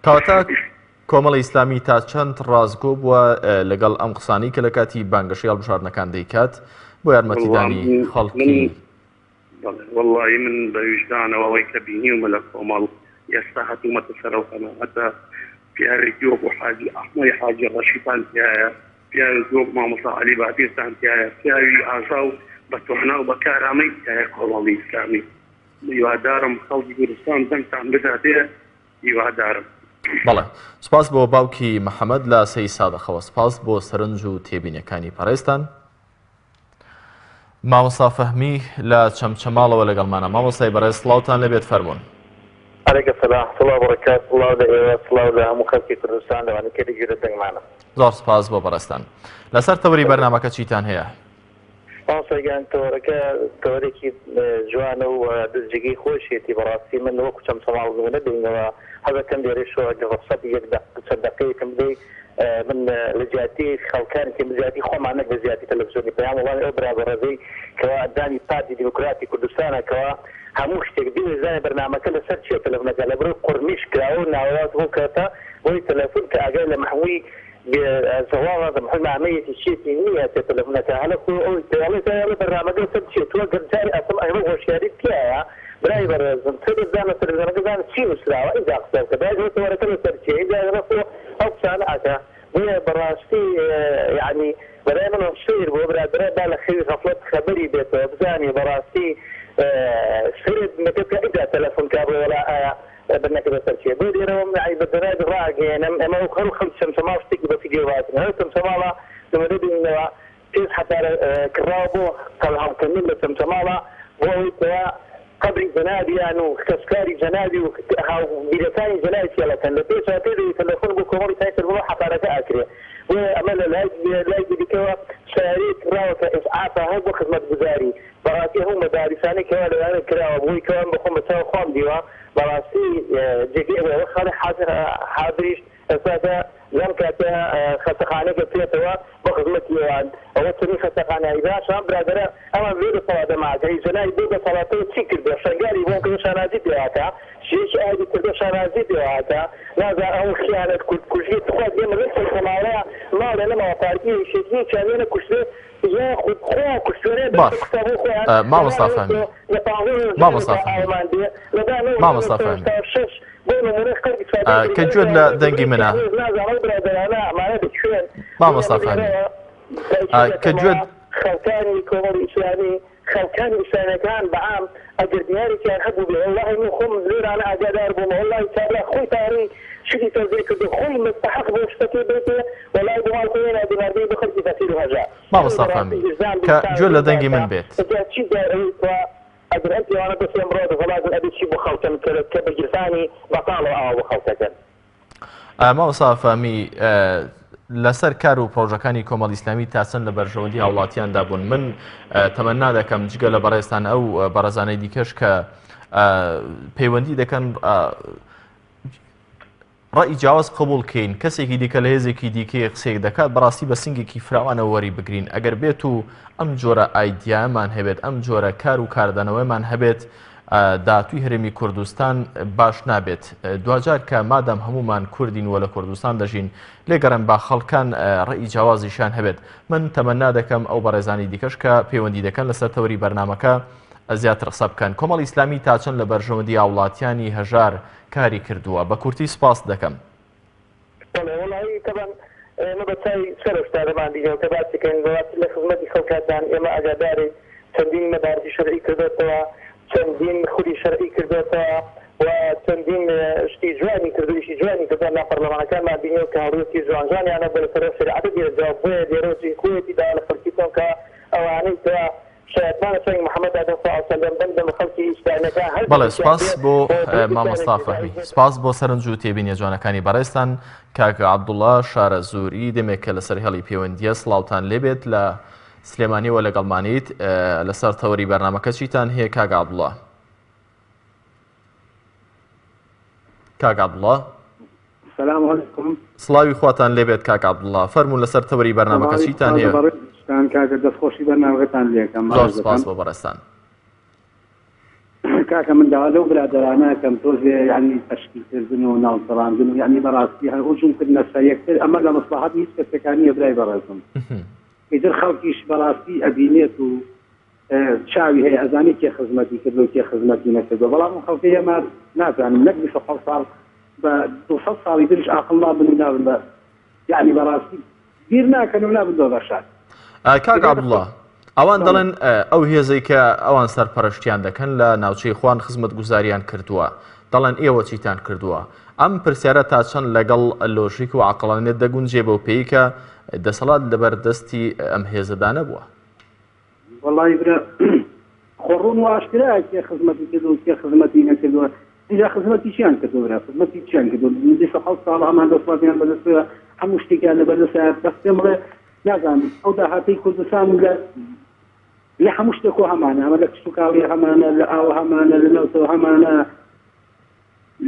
کەواتە کۆمەڵی ئیسلامی تا چەند ڕاستگۆ بووە لەگەڵ ئەم قسانەی کە لە کاتی بانگەشەی هەڵبژاردنەکان دەیکات بۆ یارمەتیدانی خەڵکی؟ وەڵڵاهی من بە ویژدانەوە ئەوەی کە بینیومە لە کۆمەڵ ئێستا هاتوومەتە سەر ئەو قەناعەتە پیاوێکی وەکو حاجی ئەحمەدی حاجی ڕەشیدتان تیایە پیاوێکی وەک مامۆستا عەلی باپیرتان تیایە پیاوی ئازا و بە توانا و بە کارامەی تیایە کۆمەڵی ئیسلامی هیوادارم خەڵکی کوردستان دەنگتان بداتێ هیوادارم. بەڵێ سپاس بۆ باوکی محەمەد لە سەی سادقەوە سپاس بۆ سەرنج و تێبینەکانی پەڕێزتان. مامۆستا فەهمی لە چەمچەماڵەوە لەگەڵمانە مامۆستای بەڕێز سڵاوتان لێبێت فەرموون. علیک السلام ورحمة اللە وبرکاته سڵاو لە ئێوە سڵاو لە هەموو خەڵکی کوردستان لەوانەی کە لە گوێ لە دەنگمانن. زۆر سپاس بۆ بەڕێزتان. لەسەر تەوەری بەرنامەکە چیتان هەیە؟ مامۆستا گیان تەوەرەکە تەوەرێکی جوانە و جێگەی خۆشیەتی بەڕاستی من وەکو چەمچەماڵ نمونە بێنەوە حەزەکەم لێرەشەوە ئەگەر ڕوخسەتی یەک دەق چەند دەقەیەکم بدەی من لە جیاتی خەڵکانێکی لە جیاتی خۆمان نەک لە جیاتی تەلەفزیۆنی پەیام وەڵامی ئەو برا بەڕێزەی کەوا ئەندامی پارتی دیموکراتی کوردستانە کەوا هەموو شتێک بێ زانێ بەرنامەکە لەسەر چیە تەلەفونەکە لەبەرەی قورمیش کراوە و ناوەڕاست بۆ کەتە بۆی تەلەفون کە ئاگای لە مەحوی بێ زەواڵ نازم حول مامەیەتی چیەتی نیە کە تەلەفونەکە هەلە خۆ ئەو دەیڵێ دایەڵێ بەرنامەکە لەسەر چیە تۆ گەر جارێ ئەسڵ ئەوە هۆشیاریت تیایە برای بەڕێزم تۆ بەس زانە تەلەفزیۆنەکە زانە چی نوسراوە ئینجا قسە بکە دایک ئەوە تەوەرەکە لەسەر چیە ئینجا ئەڵێ خۆ ئەو قسانە ئەکا بۆیە بەڕاستی یەعنی بەلای منەوە سەیر بووە برادەرە با لە خەوی غەفلەت خەبەری بێتەوە بزانێ بەڕاستی سەیرێک بکە ئینجا تەلەفون کا بڵێ وەڵا ئایا بنەکە بەسەر چیە بۆ لێرەوە من عەیبە جەنابی ڕائەگەیەنم ئێمە وەک هەرو خەڵکی چەمچەماڵ شتێکی بە فیدیۆ باسن هەرو چەمچەماڵە نمونە بینینەوە پێنج حەسارە کڕاوە بۆ قەل هەڵکەندن لە چەمچەماڵە بۆ ئەوەی کەوا قەبری جەنابیان و کەسوکاری جەنابی و هاو بیرەکانی جەنابی تێڵەکەن لە پێشا پێ دەی تەلەفۆن بۆ کۆمەڵی تای سەربەخۆ حەسارەکە ئەکرێ بۆیە ئەمە لە لای لای دیکەوە سەیارەیەک کڕاوە کە ئیسعافە هەر بۆ خزمەتگوزاری بەڕاستی هەموو مەداریسانەی کەوا لەوانە کراوە بۆی کەوا من بەخۆم بە چاو خۆم دیوە بەڕاستی جێگەی ئەوەیە وەک خاڵی حازر حازریش ئێستاکە لەم کاتە خەستەخانەکە کرێتەوە بۆ خزمەتی ئەوان ئەوە چەنی خەستەخانە هەی باشە ئەم برادەرە ئەمان بێ دەسەڵاتە ماکە هی جەنابی بەو دەسەڵاتەوە چی کردوە شەنگالی بۆم کردوە شانازی پێوە ئەکا شێخی ئایدی کردوە شانازی پێوە ئەکا نازانم ئەو خیانەت کورد کوژیە توخوا ئێمە لەم چەمچەماڵەیا ماڵێ نەماوە پارتی یەکێتی یەکیان لێ نەکوشتبێ باش مامۆستا فەهمی مامۆستا فەهمی مامۆستا فەهمی کە گوێت لە دەنگی منە مامۆستا فەهمی کە گوێت خەڵکانی کۆمەڵی ئیسلامی خەڵکانی ئیسلامیەکان بە عام ئەگەر دینارێکیان هەبووبێ وەڵاهی من خۆم لێرانە ئاگادار بووم وەڵاهی کابرا خۆی پارەی شتی تەوزیع کردو خۆی مستحق بۆ شتەکەی بێتێ وەڵاهی بۆ ماڵ خۆی نەنا دینارگەی بۆ خەڵکی فەقیر و هەژار مامۆستا فەهمی کە گوێ لە دەنگی من بێت. جا چی جار ئەوەی کوا ئەگەر ئەم پیاوانە دەستیان بڕوا دەسەڵات بن ئەبێ چی بۆ خەڵکەن کە کە بە گیرفانی بەتاڵەوە ئاوا بۆ خەڵکەکەن. مامۆستا فەهمی لەسەر کار و پرۆژەکانی کۆمەڵی ئیسلامی تا چەند لە بەرژەوەندی هاوڵاتیاندا بوون من تەمەنا دەکەم جگە لە بەڕێزتان ئەو بەڕێزانەی دیکەش کە پەیوەندی دەکەن. ڕەئی جیاواز قبوڵ کەین، کەسێکی دیکە لە هێزێکی دیکەیە قسەیەک دەکات، بەڕاستی بە سنگێکی فراوانەوە وەری بگرین، ئەگەر بێت و ئەم جۆرە ئایدیایەمان هەبێت، ئەم جۆرە کار و کاردانەوەیەمان هەبێت، داهاتووی هەرێمی کوردستان باش نابێت. دواجار کە مادام هەموومان کوردین و لە کوردستان دەژین، لێگەڕێن با خەڵکان ڕەئی جیاوازیشیان هەبێت. من تەمەنا دەکەم ئەو بەڕێزانی دیکەش کە پەیوەندی دەکەن لەسەر تەوەری بەرنامەکە زیاتر قسە بکەن. کۆمەڵی ئیسلامی تا چەند لە بەرژەوەندی هاوڵاتیانی هەژار کاری کردووە؟ بە کورتی سپاست دەکەم. بەڵێ وەڵایی تەبعەن ئێمە بە چاوی سەرەوە شتانەمان بینیوە کە باسی کەین بەڕاستی لە خزمەتی خەڵکاتان ئێمە ئاگادارین چەندین مەدارسی شەرعی کردۆتەوە چەندین خولی شەرعی کردۆتەوە و چەندین شتی جوانی کردو ئیشی جوانی کردوە نا پەرلەمانەکانمان بینیوە کە هەڵوێستی جوان جوانیان هەبوە لەسەر ئەو شەریعەتە دێرجاوە بۆیە لێرەوە جێی خۆیەتی داوا لە خەڵکی بکەم کە ئەوانەی کە شایەتمانە چەنگ محمد ئادەم صلی اللە علیە وسلم دەنگ دەن بە خەڵکی ئیسلامیەکان هەر بەڵێ دەنگێکیان سپاس بێ بۆ بۆ دەنگی مامۆستا ئیسلامی فەهمی بێ. سپاس بۆ سەرنج و تێبینیە جوانەکانی بەڕێزتان کاک عەبدوڵا شارەزووری دەمێکە لەسەر هێڵی پەیوەندیە سڵاوتان لێبێت لە سلێمانیەوە لەگەڵمانیت لەسەر تەوەری بەرنامەکە چیتان هەیە کاک عەبدوڵا؟ کاک عەبدوڵا سلام علیکم. سڵاوی خواتان لێبێت کاک عەبدوڵا فەرموون لەسەر تەوەری بەرنامەکە سڵاوی چیتان خوا لە هەیە؟ بەڕێزتان کاکە دەستخۆشی بەرنامەکەتان لێکەم زۆر سپاس بەڕێزەکەم. بۆ بەڕێزتان. کاکە من داوا لەو برادەرانە ئەکەم تۆزێ یانی تەشکیل کردن و ناوزڕاندن و یانی بەڕاستی هەر هجوم کردنە سەر یەکتر ئەمە لە مەسڵەحەتی هیچ کەسێکا نییە برای بەڕێزم ئیتر خەڵکیش بەڕاستی ئەبینێت و چاوی هەیە ئەزانێ کێ خزمەتی کردوە و کێ خزمەتی نەکردوە بەڵام ئەم خەڵکەی ئێمە نازانم نەک 27 ساڵ بە 200 ساڵی تریش ئاقڵ نابن و نابن بە یعنی بەڕاستی بیر ناکەن و نابن بە بەشار. کاک عەبدوڵا ئەوان دەڵێن ئەو هێزەی کە ئەوان سەرپەرشتیان دەکەن لە ناوچەی خوان خزمەتگوزاریان کردووە دەڵێن ئێوە چیتان کردووە ئەم پرسیارە تا چەند لەگەڵ لۆژیک و عەقڵانیەت دەگونجێ بەو پێی کە دەسەڵات لەبەر دەستی ئەم هێزەدا نەبووە؟ وەڵایی برا خۆ ڕوون و ئاشکرایە کێ خزمەتی کردووە و کێ خزمەتی نەکردووە ئینجا خزمەتی چیان کردووە برا خزمەتی چیان کردووە 27 ساڵ هەمان دەسەڵاتیان بەدەستەوە هەموو شتێکیان لەبەردەستە بەس پێم بڵێ نازانم ئەو داهاتەی کوردستان لە لە هەموو شتێک و هەمانە ئەمە لە کشتوکاڵی هەمانە لە ئاو هەمانە لە نەوتەوە هەمانە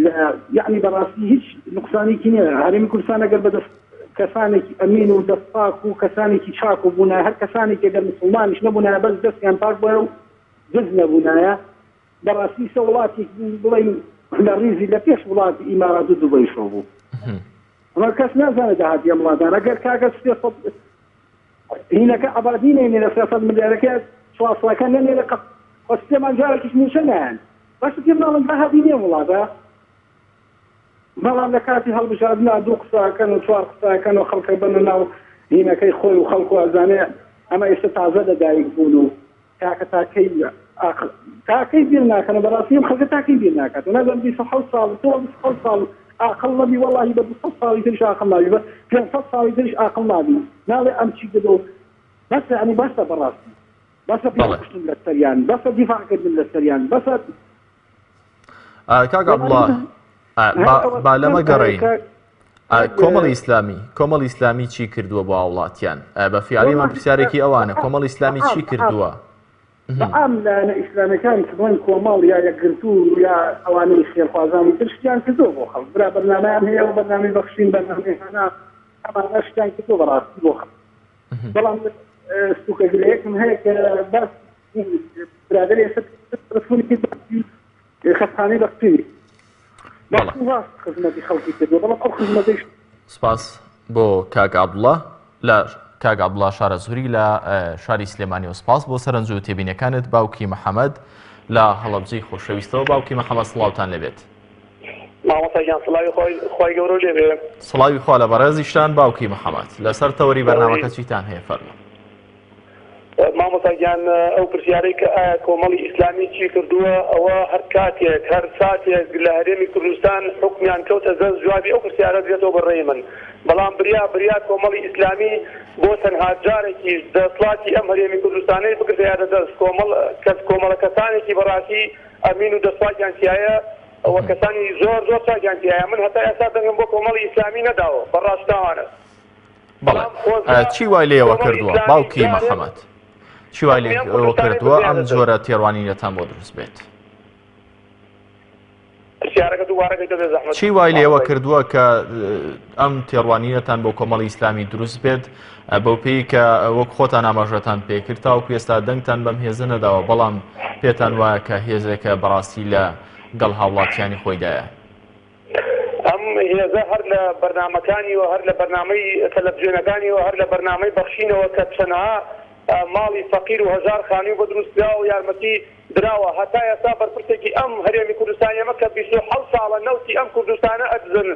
لە یەعنی بەڕاستی هیچ نوقسانێکی نیە هەرێمی کوردستان ئەگەر بەدەست کەسانێکی ئەمین و دەست پاک و کەسانێکی چاک و بوونایە هەر کەسانێکی ئەگەر مسوڵمانیش نەبوونایە بەس دەستیان پاک بوایە و دز نەبوونایە بەڕاستی سە وڵاتێک بوو بڵێین لە ڕیزی لە پێش وڵاتی ئیمارات و دوبەیشەوە بوو ئەمە کەس نازانێت داهاتی ئەم وڵاتان ئەگەر کاکە سێ هینەکە عەبادی نەینێرە 300 ملیارەکە چوارسەکە نەنێرە قەت خۆ سلێمان جارێکیش مووچە نایەن باشە پێم ناڵێن داهاتی نییە وڵاتە بەڵام لە کاتی هەڵبژاردنا دوو قسەکەن و چوار قسەکەن و خەڵکە بەنە ناو هینەکەی خۆی و خەڵکو ئەزانێ ئەمە ئێستا تازە لەدایک بوون و کاکە تاکەی ئاخر تاکەی بیر ناکەنەوە بەڕاستی ئەم خەڵکە تاکەی بیر ناکاتەوە نازانم 27 ساڵ تۆ 27 ساڵ ئاقڵ نەبی وەڵاهی بە 200 ساڵی تریش ئاقڵ نابی بە 500 ساڵی تریش ئاقڵ نابی ناڵێ ئەم چی کردو بەسە ئەنی بەسە بەڕاستی بەسە بەڵێ. پیاوکوشتن لەسەریان بەسە دیفاع کردن لەسەریان بەسە کاک عەبدوڵا با لەمە گەڕێین کۆمەڵی ئیسلامی کۆمەڵی ئیسلامی چی کردووە بۆ هاوڵاتیان بە فیعلی من پرسیارێکی ئەوانە کۆمەڵی ئیسلامی چی کردووە بەعام لایەنە ئیسلامیەکان کە بڵێن کۆمەڵ یا یەکگرتوو یا ئەوانەی خێرخوازانی تر شتیان کردووە بۆ خەڵک برا بەرنامەیان هەیە و بەرنامەی بەخشین بەرنامەی هانا ئەمانە شتیان کردووە بەڕاستی بۆ خەڵک بەڵام سوکە گلەیەکم هەیە کە باس برادەری ئێستا تەلەفۆنی کرد باسی خەستانەی بەخشینی بەڵێ. ڕاست خزمەتی خەڵکی کردووە بەڵام ئەو خزمەتەیش سپاس بۆ کاک عەبدوڵا لە کاک عەبدوڵا شارەزووری لە شاری سلێمانی و سپاس بۆ سەرنج و تێبینەکانت باوکی محەممەد لە هەڵەبجەی خۆشەویستەوە باوکی محەممەد سڵاوتان لێبێت. مامۆستا گیان سڵاوی خوای خوای گەورەو لێ بێ. سڵاوی خوا لە بەڕێزیشتان باوکی محەمەد لەسەر تەوەری بەرنامەکە چیتان هەیە فەرموون. مامۆستا گیان ئەو پرسیارەی کە ئایا کۆمەڵی ئیسلامی چی کردووە ئەوە هەر کاتێک هەر ساتێک لە هەرێمی کوردستان حوکمیان کەوتە دەست جوابی ئەو پرسیارە دێتەوە بە ڕێی من بەڵام بریا بریا کۆمەڵی ئیسلامی بۆ تەنها جارێکیش دەسڵاتی ئەم هەرێمی کوردستانەی بگرتایەتە دەست کۆمەڵ کەس کۆمەڵە کەسانێکی بەڕاستی ئەمین و دەستپاکیان تیایە و کەسانی زۆر زۆر چاکیان تیایە من هەتا ئێستا دەنگم بۆ کۆمەڵی ئیسلامی نەداوە بە ڕاشکاوانە بەڵێ چی وای لێوە کردووە باوکی محەممەد چی وای لێوە کردووە ئەم جۆرە تێڕوانینەتان بۆ دروست بێت؟ پرسیارەکە دووبارە کەیتەوە بێ زەحمەت. چی وای لێوە کردووە کە ئەم تێڕوانینەتان بۆ کۆمەڵی ئیسلامی دروست بێت بەو پێی کە وەک خۆتان ئاماژەتان پێکرد تاوەکو ئێستا دەنگتان بەم هێزە نەداوە بەڵام پێتان وایە کە هێزێکە بەڕاستی لە گەڵ هاوڵاتیانی خۆیدایە؟ ئەم هێزە هەر لە بەرنامەکانیوە هەر لە بەرنامەی تەلەفزیۆنەکانیوە هەر لە بەرنامەی بەخشینەوە کە چەنەها ماڵی فەقیر و هەژار خانووی بۆ دروست کراوە و یارمەتی دراوە هەتا ئێستا بەرپرسێکی ئەم هەرێمی کوردستانیەمە کە 27 ساڵە نەوتی ئەم کوردستانە ئەدزن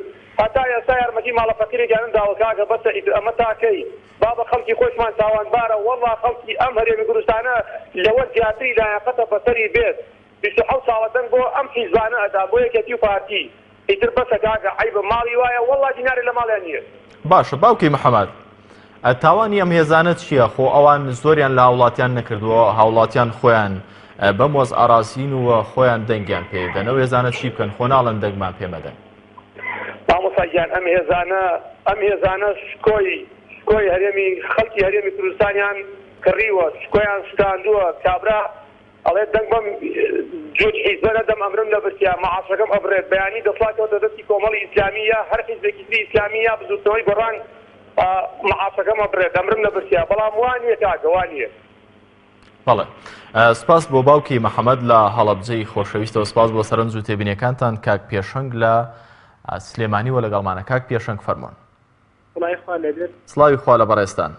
هەتا ئێستا یارمەتی ماڵە فەقیرێکیان نەداوە کاکە بەسە ئیتر ئەمە تا کەی بابە خەڵکی خۆشمان تاوانبارە وەڵا خەڵکی ئەم هەرێمی کوردستانە لەوە زیاتری لایەقەتە بەسەری بێت 27 ساڵە دەنگ بۆ ئەم حیزبانە ئەدا بۆ یەکێتی و پارتی ئیتر بەسە کاکە عەیبە ماڵی وایە وەڵا دینارێ لە ماڵیان نیە. باشە باوکی محەمەد تاوانی ئەم هێزانە چییە؟ خۆ ئەوان زۆریان لە هاوڵاتیان نەکردووە هاوڵاتیان خۆیان بەم وەزعە ڕازین و خۆیان دەنگیان پێ دەن ئەو هێزانە چی بکەن خۆ ناڵێن دەنگمان پێ مەدەن. مامۆستا گیان ئەم هێزانە ئەم هێزانە شکۆی شکۆی هەرێمی خەڵکی هەرێمی کوردستانیان کڕیوە شکۆیان شکاندووە کابرا ئەڵێ دەنگ بەم جووت حیزبە نەدەم ئەمرم لە برسیا مەعاشەکەم ئەبڕێت بەیانی دەسڵات کەوتە دەستی کۆمەڵی ئیسلامی یا هەر حیزبێکی تری ئیسلامی یا بزوتنەوەی گۆڕان مەعاشەکەم ئەبڕێت ئەمرم لە برسیا بەڵام وا نییە کاکە وا نییە. بەڵێ سپاس بۆ باوکی محەممەد لە هەڵەبجەی خۆشەویستەوە سپاس بۆ سەرنج و تێبینیەکانتان کاک پێشەنگ لە سلێمانی وە لەگەڵمانە کاک پێشەنگ فەرموون. سڵاوی خوا لێبێت. سڵاوی خوا لە بەڕێزتان.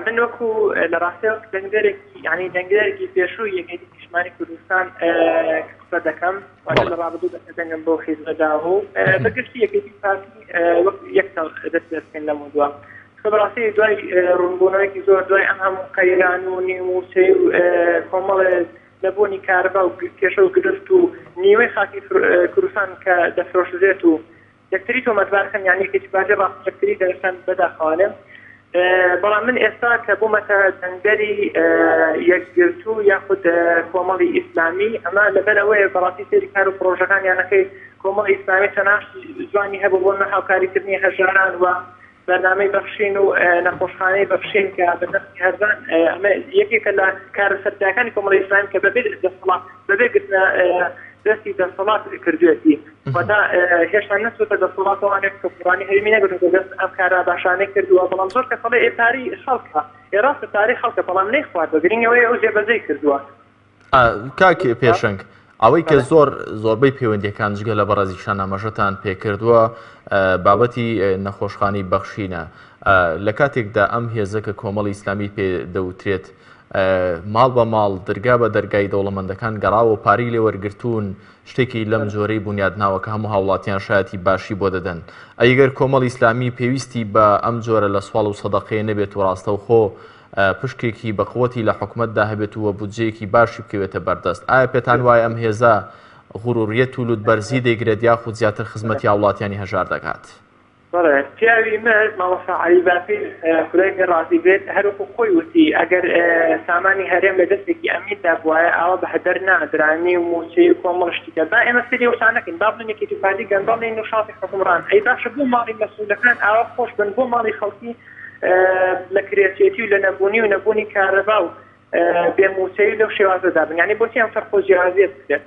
من وەکو لە ڕاستی وەک دەنگدەرێکی یعنی دەنگدەرێکی پێشووی یەکێتی نیشتمانی کوردستان قسە دەکەم واتە لە ڕابردوو دەنگم بۆ حیزبە داوە و بەگشتی یەکێتی پارتی وەک یەک ساڵ دەست پێ بکەین لەم دووە کە بەڕاستی دوای ڕوونبوونەوەیەکی زۆر دوای ئەم هەموو قەیران و نیوموچەی و کۆمەڵێ نەبوونی کارەبا و کێشە و گرفت و نیوەی خاکی کوردستان کە دەفرۆشرێت و یەکتری تۆمەتبار کەن یان یەکێتی پارتی ڕاست یەکتری دەرخەن بەداخەوانێ بەڵام من ئێستا کە بوومەتە دەنگدەری یەکگرتوو یاخود کۆمەڵی ئیسلامی ئەمە لەبەرەوەیە بەڕاستی سەیری کار و پرۆژەکان یانەکەی کۆمەڵی ئیسلامی چەناش جوانی هەبوو بۆ هاوکاریکردنی هەژاران و بەرنامەی بەخشین و نەخۆشخانەی بەخشین کە بە نرخی هەرزان ئەمە یەکێکە لە کارە سەرەتایەکانی کۆمەڵی ئیسلامی کە بەبێ دەسەڵات بەبێ گرتنە دەستی دەسەڵات کردوێتی واتە هێشتا نەچووتە دەسەڵاتەوانێک کە قڕانی هەرێمی نەگرتووەتە دەست ئەم کارە باشانەی کردووە بەڵام زۆر کەس ئەڵێ ئێ پارەی خەڵکە ئێ ڕاستە پارەی خەڵکە بەڵام نەیخواردوە گرنگ ئەوەیە ئەو جێبەجێی کردووە. کاک پێشەنگ ئەوەی کە زۆر زۆربەی پەیوەندیەکان جگە لە بەڕێزیشان ئاماژەتان پێکردووە بابەتی نەخۆشخانەی بەخشینە لە کاتێکدا ئەم هێزە کە کۆمەڵی ئیسلامی پێ دەوترێت ماڵ بە ماڵ دەرگا بە دەرگای دەوڵەمەندەکان گەڕاوە و پارەی لێوەرگرتوون شتێکی لەم جۆرەی بونیادناوە کە هەموو هاوڵاتیان شایەتی باشی بۆ دەدەن ئەگەر کۆمەڵی ئیسلامی پێویستی بە ئەم جۆرە لە سواڵ و سەدەقەیە نەبێت و ڕاستەوخۆ پشکێکی بەقوەتی لە حکومەتدا هەبێت و بودجەیەکی باشی بکەوێتە بەردەست، ئایا پێتان وایە ئەم هێزە غروریەت و لوتبەرزی دەیگرێت یاخود زیاتر خزمەتی هاوڵاتیانی هەژار دەکات؟ بەڵێ پیاوی مەرد مامۆستا عەلی باپیر خودای لێ ڕازی بێت هەروەکو خۆی وتی ئەگەر سامانی هەرێم لە دەستێکی ئەمیندا بوایە ئاوا بە هەدەر نادرا نیو موچەی و کۆمەڵ شتی کە با ئێمە سەیری ئەو شتانە نەکەین با بڵێین یەکێتی و پارتی گەندەڵ نین و شانسی حوکمڕان ئەی باشە بۆ ماڵی مەسئولەکان ئاوا خۆش بن بۆ ماڵی خەڵکی لە کرێچێتی و لە نەبوونی و نەبوونی کارەبا و بێ مووچەیی لەو شێوازەدا بن یعنی بۆچی ئەم فەرق و جیاوازیە بکرێت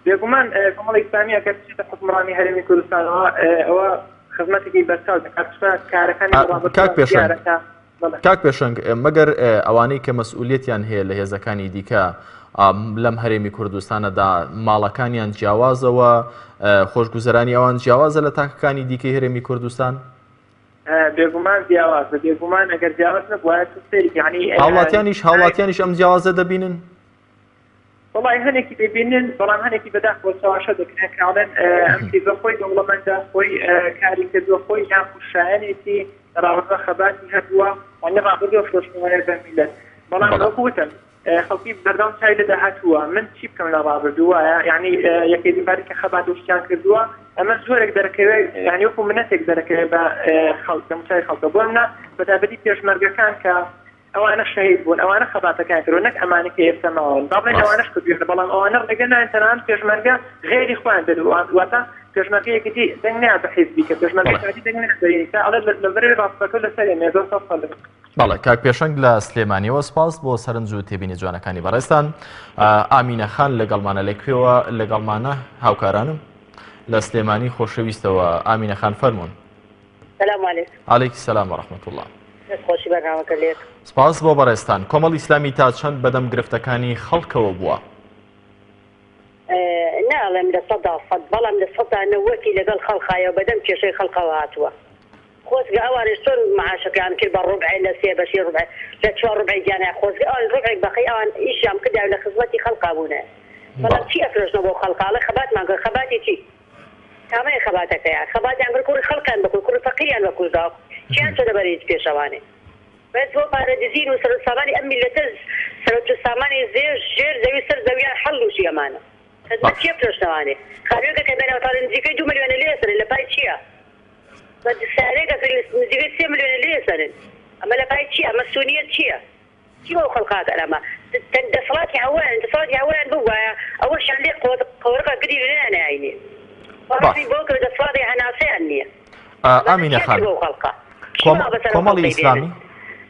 بێگومان کۆمەڵی ئیسلامی ئەگەر بچێتە حوکمڕانی هەرێمی کوردستانەوە ئەوە خزمەتێکی بەرچاو دەکات چونکە کارەکانی کاک پێشەنگ کاک پێشەنگ مەگەر ئەوانەی کە مەسئولیەتیان هەیە لە هێزەکانی دیکە لەم هەرێمی کوردستانەدا ماڵەکانیان جیاوازەوە خۆشگوزەرانی ئەوان جیاوازە لە تاکەکانی دیکەی هەرێمی کوردستان بێگومان جیاوازە بێگومان ئەگەر جیاواز نەبوایە تۆ سەیری یعنی هاوڵاتیانیش هاوڵاتیانیش ئەم جیاوازە دەبینن؟ وەڵی هەنێکی دەبینن بەڵام هەنێکی بەداخەوە چەواشە دەکرێن کە ئەڵێن ئەم حیزبە خۆی دەوڵەمەندە خۆی کاری کردووە خۆی یان شایەنێتی ڕابردووە خەباتی هەبووە یعنی ڕابردووە فرۆشتنەوەیە بە میللەت بەڵام وەکو وتم خەڵکی بەردەوام چاوی لە داهاتووە من چی بکەم لە ڕابردوو وایە یعنی یەکێتی پارتی کە خەبات و شتیان کردووە ئەمە زۆرێک دەرەکەوێت یعنی وەکو منەتێک دەرەکەوێت بە خەڵک دەموچاوی خەڵکە بۆ منە بەتایبەتی پێشمەرگەکان کە ئەوانە شەهید بوون ئەوانە خەباتەکان کردووە نەک ئەمانە کە ئێستا ماون با بڵێن ئەوانەش کردوویانە بەڵام ئەوانە ڕێگە نایەن تەنانەت پێشمەرگە غەیری خۆیان بێت واتە پێشمەرگە یەکێتی دەنگ نایە بە حیزبی کە پێشمەرگە پارتی دەنگ نایە بە یەکێتی ئەڵێ لەبەرەوەی ڕاستەکە لەسەر ئێمەیە زۆر سەد سەد. بەڵێ کاک پێشەنگ لە سلێمانیەوە سپاس بۆ سەرنج و تێبینی جوانەکانی بەڕێزتان. ئامینە خان لەگەڵمانە لە کوێوە لەگەڵمانە هاوکارانم؟ لە سلێمانی خۆشەویستەوە. ئامینە خان فەرموون. سلام علیکم. علیک سلام و رحمت اللە. دەست خۆشی بەرنامەکە لێک. سپاس بۆ بەڕێزتان. کۆمەڵی ئیسلامی تا چەند بەدەم گرفتەکانی خەڵکەوە بووە؟ ناڵێم 100% بەڵام لە سەدا نەوەتی لەگەڵ خەڵقایە و بەدەم کێشەی خەڵقەوە هاتووە. خۆزگە ئەوانیش چۆن معاشەکەیان کرد بە ڕوبعێ لە سێ بەشی ڕوبعێ لە چوار ڕوبعێکیانە خۆزگە ئەوان ڕوبعێک بەقەی ئەوان ئیشیان بکردایە و لە خزمەتی خەڵقا بوونایە بەڵام چی ئەفرۆشنەوە بۆ خەڵقا ئەڵێ خەباتمان کرد خەباتی چی کامەیە خەباتەکەیان خەباتیان کرد کوڕی خەڵقیان بکوشت کوڕی فەقیریان بەکوشت دا چیان چۆتە بەری پێشەوانێ بەس بۆ پارە دزین و سەرو سامانی ئەم میللەتە سەرەت و سامانی زێر ژێر زەوی سەر زەویان حەڵ لوشی ئەمانە خزمەت چیە فرۆشتنەوانێ خانوێکە کە بێناوتاڵی نزیکەی دوو ملیۆنە لێ ئەسەنن لە پای چیە بە سارێک ئەکرێ نزیکەی سێ ملیۆنە لێ ئەسەنن ئەمە لە پای چیە ئەمە سونیەت چیە چی بەو خەڵکە ئەکەن ئەمە دەسەڵاتی هەوایان دەسەڵاتی هەوایان ببوایە ئەوەشیان لێ قۆرغە گری نەیانەیاینێ باش بۆ کە دەسەڵاتی هەناسەیان نییە ئامینە خان کۆمەڵی ئیسلامی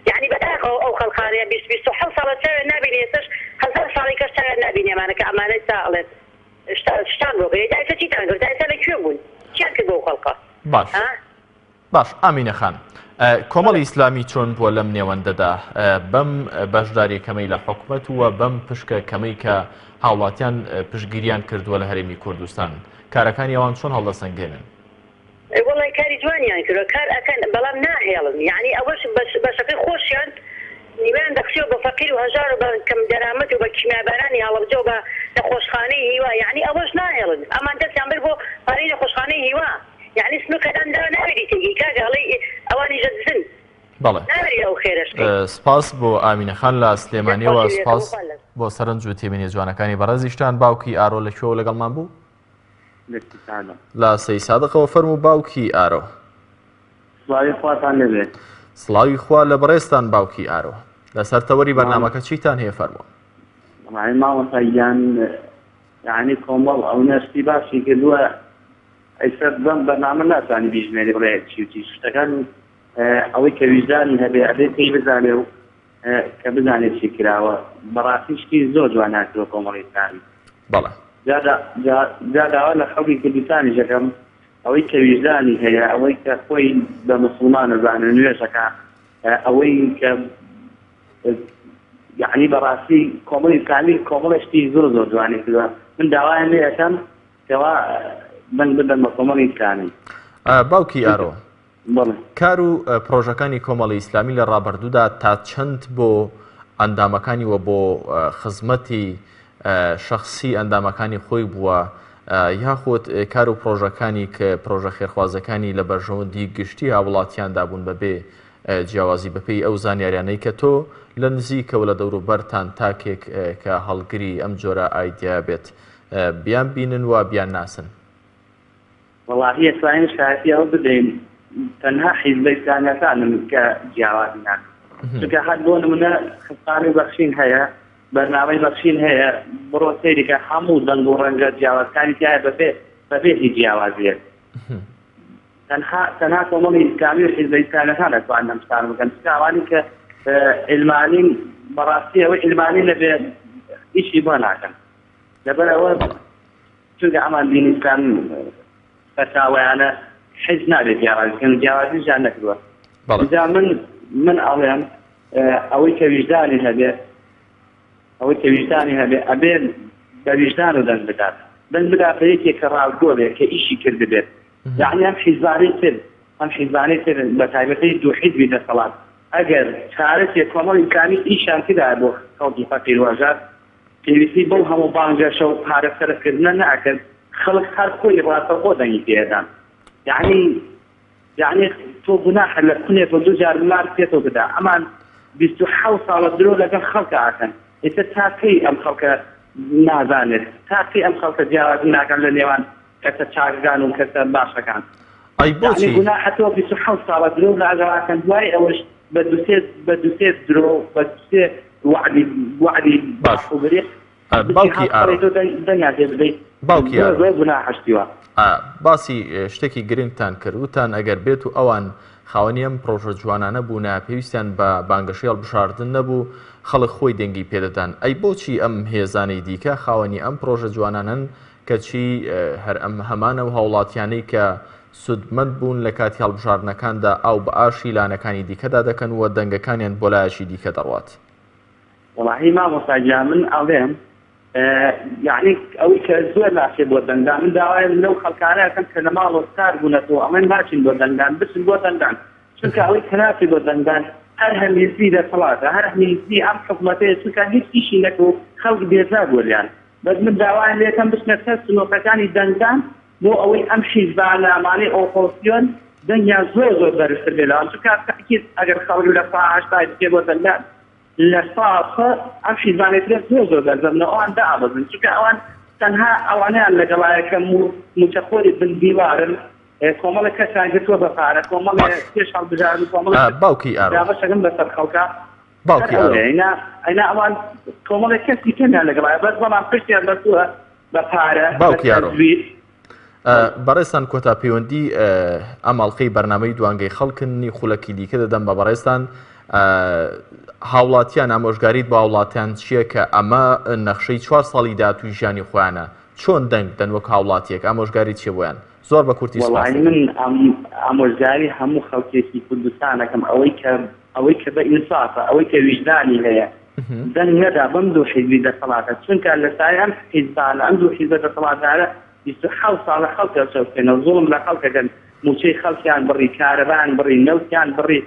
یعنی بەداخەوە ئەو خەڵقانەیە 20 27 ساڵە چاویان نابینێ ئێستاش هەزار ساڵی کەش چاویان نابینێ ئەمانە کە ئەمانە ئێستا ئەڵێن شتان بۆ کرد تا ئێستا چیتان کرد تا ئێستا لە کوێ بوون چیان کرد بۆ خەڵقە باش باش ئامینە خان کۆمەڵی ئیسلامی چۆن بووە لەم نێوەندەدا بەم بەشداری کەمەی لە حکومەت وە بەم پشکە کەمەی کە هاوڵاتیان پشگیریان کردووە لە هەرێمی کوردستان کارەکانی ئەوان چۆن هەڵدەسەنگێنن؟ وەڵای کاری جوانیان کردوە کار ئەکەن بەڵام ناهێڵن یەعنی ئەوەش بەشەکەی خۆشیان نیوەیان دەخشیەوە بە فەقیر و هەژار و بە کەم دەرامەت و بە کیمیابارانی هەڵەبجە و بە نەخۆشخانەی هیوا یەعنی ئەوەش ناهێڵن ئەمان دەستیان برد بۆ پارەی نەخۆشخانەی هیوا یەعنی سنوکەدان دا ناوێری تێگەی کاکە ئەڵێی ئەوانیش دەدزن بەڵێ ناوێری ئەو خێرەش بکەی. سپاس بۆ ئامینە خان لە دەست سلێمانیەوە خۆشی لێکەم سپاس خوا لە. بۆ سەرنج و تێبینیە جوانەکانی بەڕێزیشتان باوکی ئارۆ لە کوێوە لەگەڵمان بوو؟ لە سیسادق. لە سەیسادقەوە فەرموو باوکی ئارۆ. سڵاوی خواتان لێبێ. سڵاوی خوا لە بەڕێزتان باوکی ئارۆ. لەسەر تەوەری بەرنامەکە چیتان هەیە فەرموون. وەڵایی مامۆستا گیان یانی کۆمەڵ ئەونە شتی باشی کردووە ئیستا بەم بەرنامە ناتوانی بیژمێری بڵێ چی و چی شتەکان ئەوەی کە ویژدانی هەبێ ئەبێ پێی بزانێ و کە بزانێ چی کراوە بەڕاستی شتی زۆر جوان هاتووە کۆمەڵی ئیسلامی بەڵێ جا جا جا داوا لە خەڵکی کوردستانیش ئەکەم ئەوەی کە ویژدانی هەیە ئەوەی کە خۆی بە موسڵمان ئەزانێ نوێژ ئەکا ئەوەی کە یعنی بەڕاستی کۆمەڵی ئیسلامی کۆمەڵی شتی زۆر زۆر جوانی کردووە من داوایان لێ ئەکەم کەوا دەنگ بدەن بە کۆمەڵی ئیسلامی باوکی ئارۆ کار و پرۆژەکانی کۆمەڵی ئیسلامی لە ڕابردوودا تا چەند بۆ ئەندامەکانی و بۆ خزمەتی شەخسی ئەندامەکانی خۆی بووە یاخود کار و پرۆژەکانی کە پرۆژە خێرخوازەکانی لە بەرژەوەندی گشتی هاوڵاتیاندا بوون بەبێ جیاوازی بەپێی ئەو زانیاریانەی کە تۆ لە نزیکەوە لە دەوروبەرتان تاکێک کە هەڵگری ئەم جۆرە ئایدیا بێت بیان بینن و بیان ناسن. وەڵاهی ئەتوانین شایەتی ئەوە بدەین تەنها حیزبە ئیسلامیەکانن کە جیاوازی ناکەن چونکە هەر بۆ نمونە خستانەی بەخشین هەیە بەرنامەی بەخشین هەیە بڕۆ سەیریکە هەموو دەنگ و ڕەنگە جیاوازکانی تایە بەبێ بەبێ هیچ جیاوازیەک تەنها تەنها کۆمەڵی ئیسلامی و حیزبە ئیسلامیەکان ئەتوانن ئەم شتانە بکەن چونکە ئەوانەی کە علمانین بەڕاستی ئەوەی علمانی نەبێ ئیشی بۆ ناکەن لەبەر ئەوە چونکە ئەمان دینی ئیسلام فەتاوایانە حیز نابێت جیاوازی بکەن جیاوازیشیان نەکردووە جا من من ئەڵێم ئەوەی کە ویژدانی هەبێ ئەوەی کە ویژدانی هەبێ ئەبێ بە ویژدان و دەنگ بدات دەنگ بدات بە یەکێک کە ڕاستگۆ بێت کە ئیشی کردبێت یعنی ئەم حیزبانەی تر ئەم حیزبانەی تر بە تایبەتی دوو حیزبی دەسەڵات ئەگەر چارەکێک کۆمەڵی ئیسلامی ئیشیان کردایە بۆ خەڵکی فەقیر و هەژار پێویستی بەو هەموو بانگەشە و پارە سەرف کردنە نەئەکرد خەڵک هەر خۆی ڕاستەوخۆ دەنگی پێ ئەدان یەعنی یەعنی تۆ گوناحە لە کونێکەوە دوو جار مار پێتەوە بدا ئەمان 27 ساڵە درۆ لەگەڵ خەڵکا ئەکەن ئیتر تا کەی ئەم خەڵکە نازانێت تا کەی ئەم خەڵکە جیاوازی ناکەن لە نێوان کەسە چاکەکان و کەسە باشەکان. ئەی یەعنی بۆچی؟ گوناحە تۆ 27 ساڵە درۆ لەگەڵ ئەکەن دوای ئەوەش بە دوسێ بە دوسێ درۆ بە دوسێ وەعدی وەعدی باش باق و بریق بچی باوکی ئارۆ هەڵسەڕی تۆ دەنگ دەنگیان پێ بدەی باوکی زۆر ئارۆ زۆر گوناحە شتی وا. باسی شتێکی گرنگتان کرد وتان ئەگەر بێت و ئەوان خاوەنی ئەم پرۆژە جوانانە بوونە پێویستیان بە بانگەشەی هەڵبژاردن نەبوو خەڵک خۆی دەنگی پێدەدان ئەی بۆچی ئەم هێزانەی دیکە خاوەنی ئەم پرۆژە جوانانەن کەچی هەر ئەم هەمان ئەو هاوڵاتیانەی کە سودمەند بوون لە کاتی هەڵبژاردنەکاندا ئاو بە ئاشی لانەکانی دیکەدا دەکەن و دەنگەکانیان بۆ لایەکی دیکە دەڕوات. وەڵاهی مامۆستا گیان من ئەڵێم یەعنی ئەوەی کە زۆر ناچێ بۆ دەنگدان من داوای لەو خەڵکانە ئەکەم کە لە ماڵەوە سارد بوونەتەوە ئەڵێن ناچین بۆ دەنگدان بچن بۆ دەنگدان چونکە ئەوەی کە ناچێ بۆ دەنگدان هەر هەمیزی دەسەڵاتە هەر هەمیزی ئەم حکومەتەیە چونکە هیچ ئیشی نەکرد و خەڵک بێزار بووە لێیان بەس من داوایان لێکەم بچنە سەر سنوقەکانی دەنگدان بۆ ئەوەی ئەم حیزبانە ئەمانەی ئۆپۆزسیۆن دەنگیان زۆر زۆر بەرزتر بێ لەوان چونکە تەئکید ئەگەر خەڵک لە سا هەشتای بچێ بۆ دەنگدان لە سا سە ئەم حیزبانەی ترە زۆر زۆر بەرز دەبنەوە ئەوان دائەبەزن چونکە ئەوان تەنها ئەوانەیان لەگەڵایە کە مووچەخۆری بن دیوارن کۆمەڵێک کەسیان گرتووە بە پارە کۆمەڵێ باش پێش هەڵبژاردن کۆمەڵێک باوکی ئارۆ دابەشەکەن بەسەر خەڵکا هەر باوکی ئارۆ ئەوەیە ئەینا ئەینا ئەوان کۆمەڵێک کەسی کەمیان لەگەڵایە بەس بەڵام پشتیان بەستووە بە پارە بە باوکی ئارۆ تەزویر. بەڕێزتان کۆتا پەیوەندی ئەم ئەڵقەی بەرنامەی دوانگەی خەڵکن نی خولەکی دیکە دەدەم بە بەڕێزتان هاوڵاتیان ئامۆژگاریت بۆ هاوڵاتیان چییە کە ئەمە نەخشەی چوار ساڵی داهاتووی ژیانی خۆیانە چۆن دەنگ بدەن وەک هاوڵاتیەک ئامۆژگاری چیە بۆیان زۆر بە کورتی سپاس وەڵایی دەکەم. من ئامۆژگاری هەموو خەڵکێکی کوردستان ئەکەم ئەوەی کە ئەوەی کە بە ئینسافە ئەوەی کە ویژدانی هەیە دەنگ نەدا بەم دوو حیزبی دەسەڵاتە چونکە لە سایەی ئەم حیزبانە ئەم دوو حیزبە دەسەڵاتدارە 27 ساڵە خەڵک ئەچەوسێنەوە زوڵم لە خەڵک ئەکەن مووچەی خەڵکیان بڕی کارەبایان بڕی نەوتیان بڕی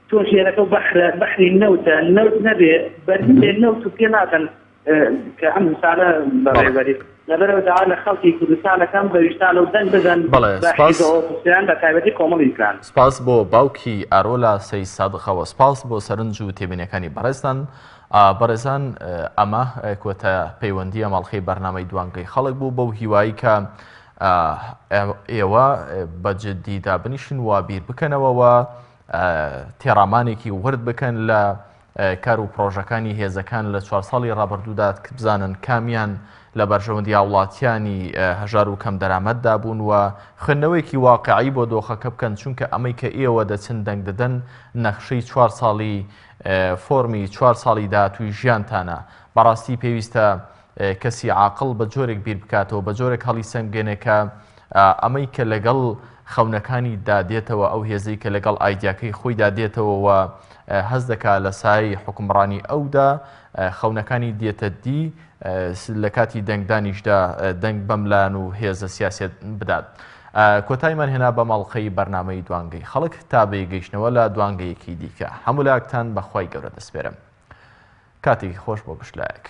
تۆ ژێرەکە و بەحرە بەحری نەوتە نەوت نەبێ بەرمیلێ نەوت و پێ نادەن کە ئەم سالە بەڕێوەبەری لەبەرەوە داوا لە خەڵکی کوردستان ئەکەم بە ویژدانەوە دەنگ بدەن بەڵێ بە سپاس حیزب ئۆپۆزسیۆن بە تایبەتی کۆمەڵی ئیسلامی. سپاس بۆ باوکی ئارۆ لە سەی سادقەوە سپاس بۆ سەرنج و تێبینیەکانی بەڕێزتان بەڕێزان ئەمە کۆتا پەیوەندی ئەم ئەڵقەی بەرنامەی دوانگەی خەڵک بوو بەو هیوایی کە ئێوە بە جدی دابنیشن و بیر بکەنەوە و تێڕامانێکی ورد بکەن لە کار و پڕۆژەکانی هێزەکان لە چوار ساڵی ڕابردوودا بزانن کامیان لە بەرژەوەندی هاوڵاتیانی هەژار و کەمدەرامەتدا بوون و خوێندنەوەیەکی واقعی بۆ دۆخەکە بکەن چونکە ئەمەی کە ئێوە دەچن دەنگ دەدەن نەخشەی چوار ساڵی فۆرمی چوار ساڵی داهاتووی ژیانتانە بەڕاستی پێویستە کەسی عاقڵ بە جۆرێک بیر بکاتەوە، بە جۆرێک هەڵیسەنگێنێ کە ئەمەی کە لەگەڵ خەونەکانی دا دێتەوە، ئەو هێزەی کە لەگەڵ ئایدیاکەی خۆیدا دێتەوە و هەست دەکا لە سایەی حوکمڕانی ئەودا خەونەکانی دێتە دی، لە کاتی دەنگدانیشدا دەنگ بەم لایەن و هێزە سیاسیە بدات. کۆتاییمان هێنا بەم ئەڵقەی بەرنامەی دوانگەی خەڵک تا بەیەکگەیشتنەوە لە دوانگەیەکی دیکە. هەموو لایەکتان بە خوای گەورە دەسپێرم. کاتێکی خۆش بۆ گشت لایەک.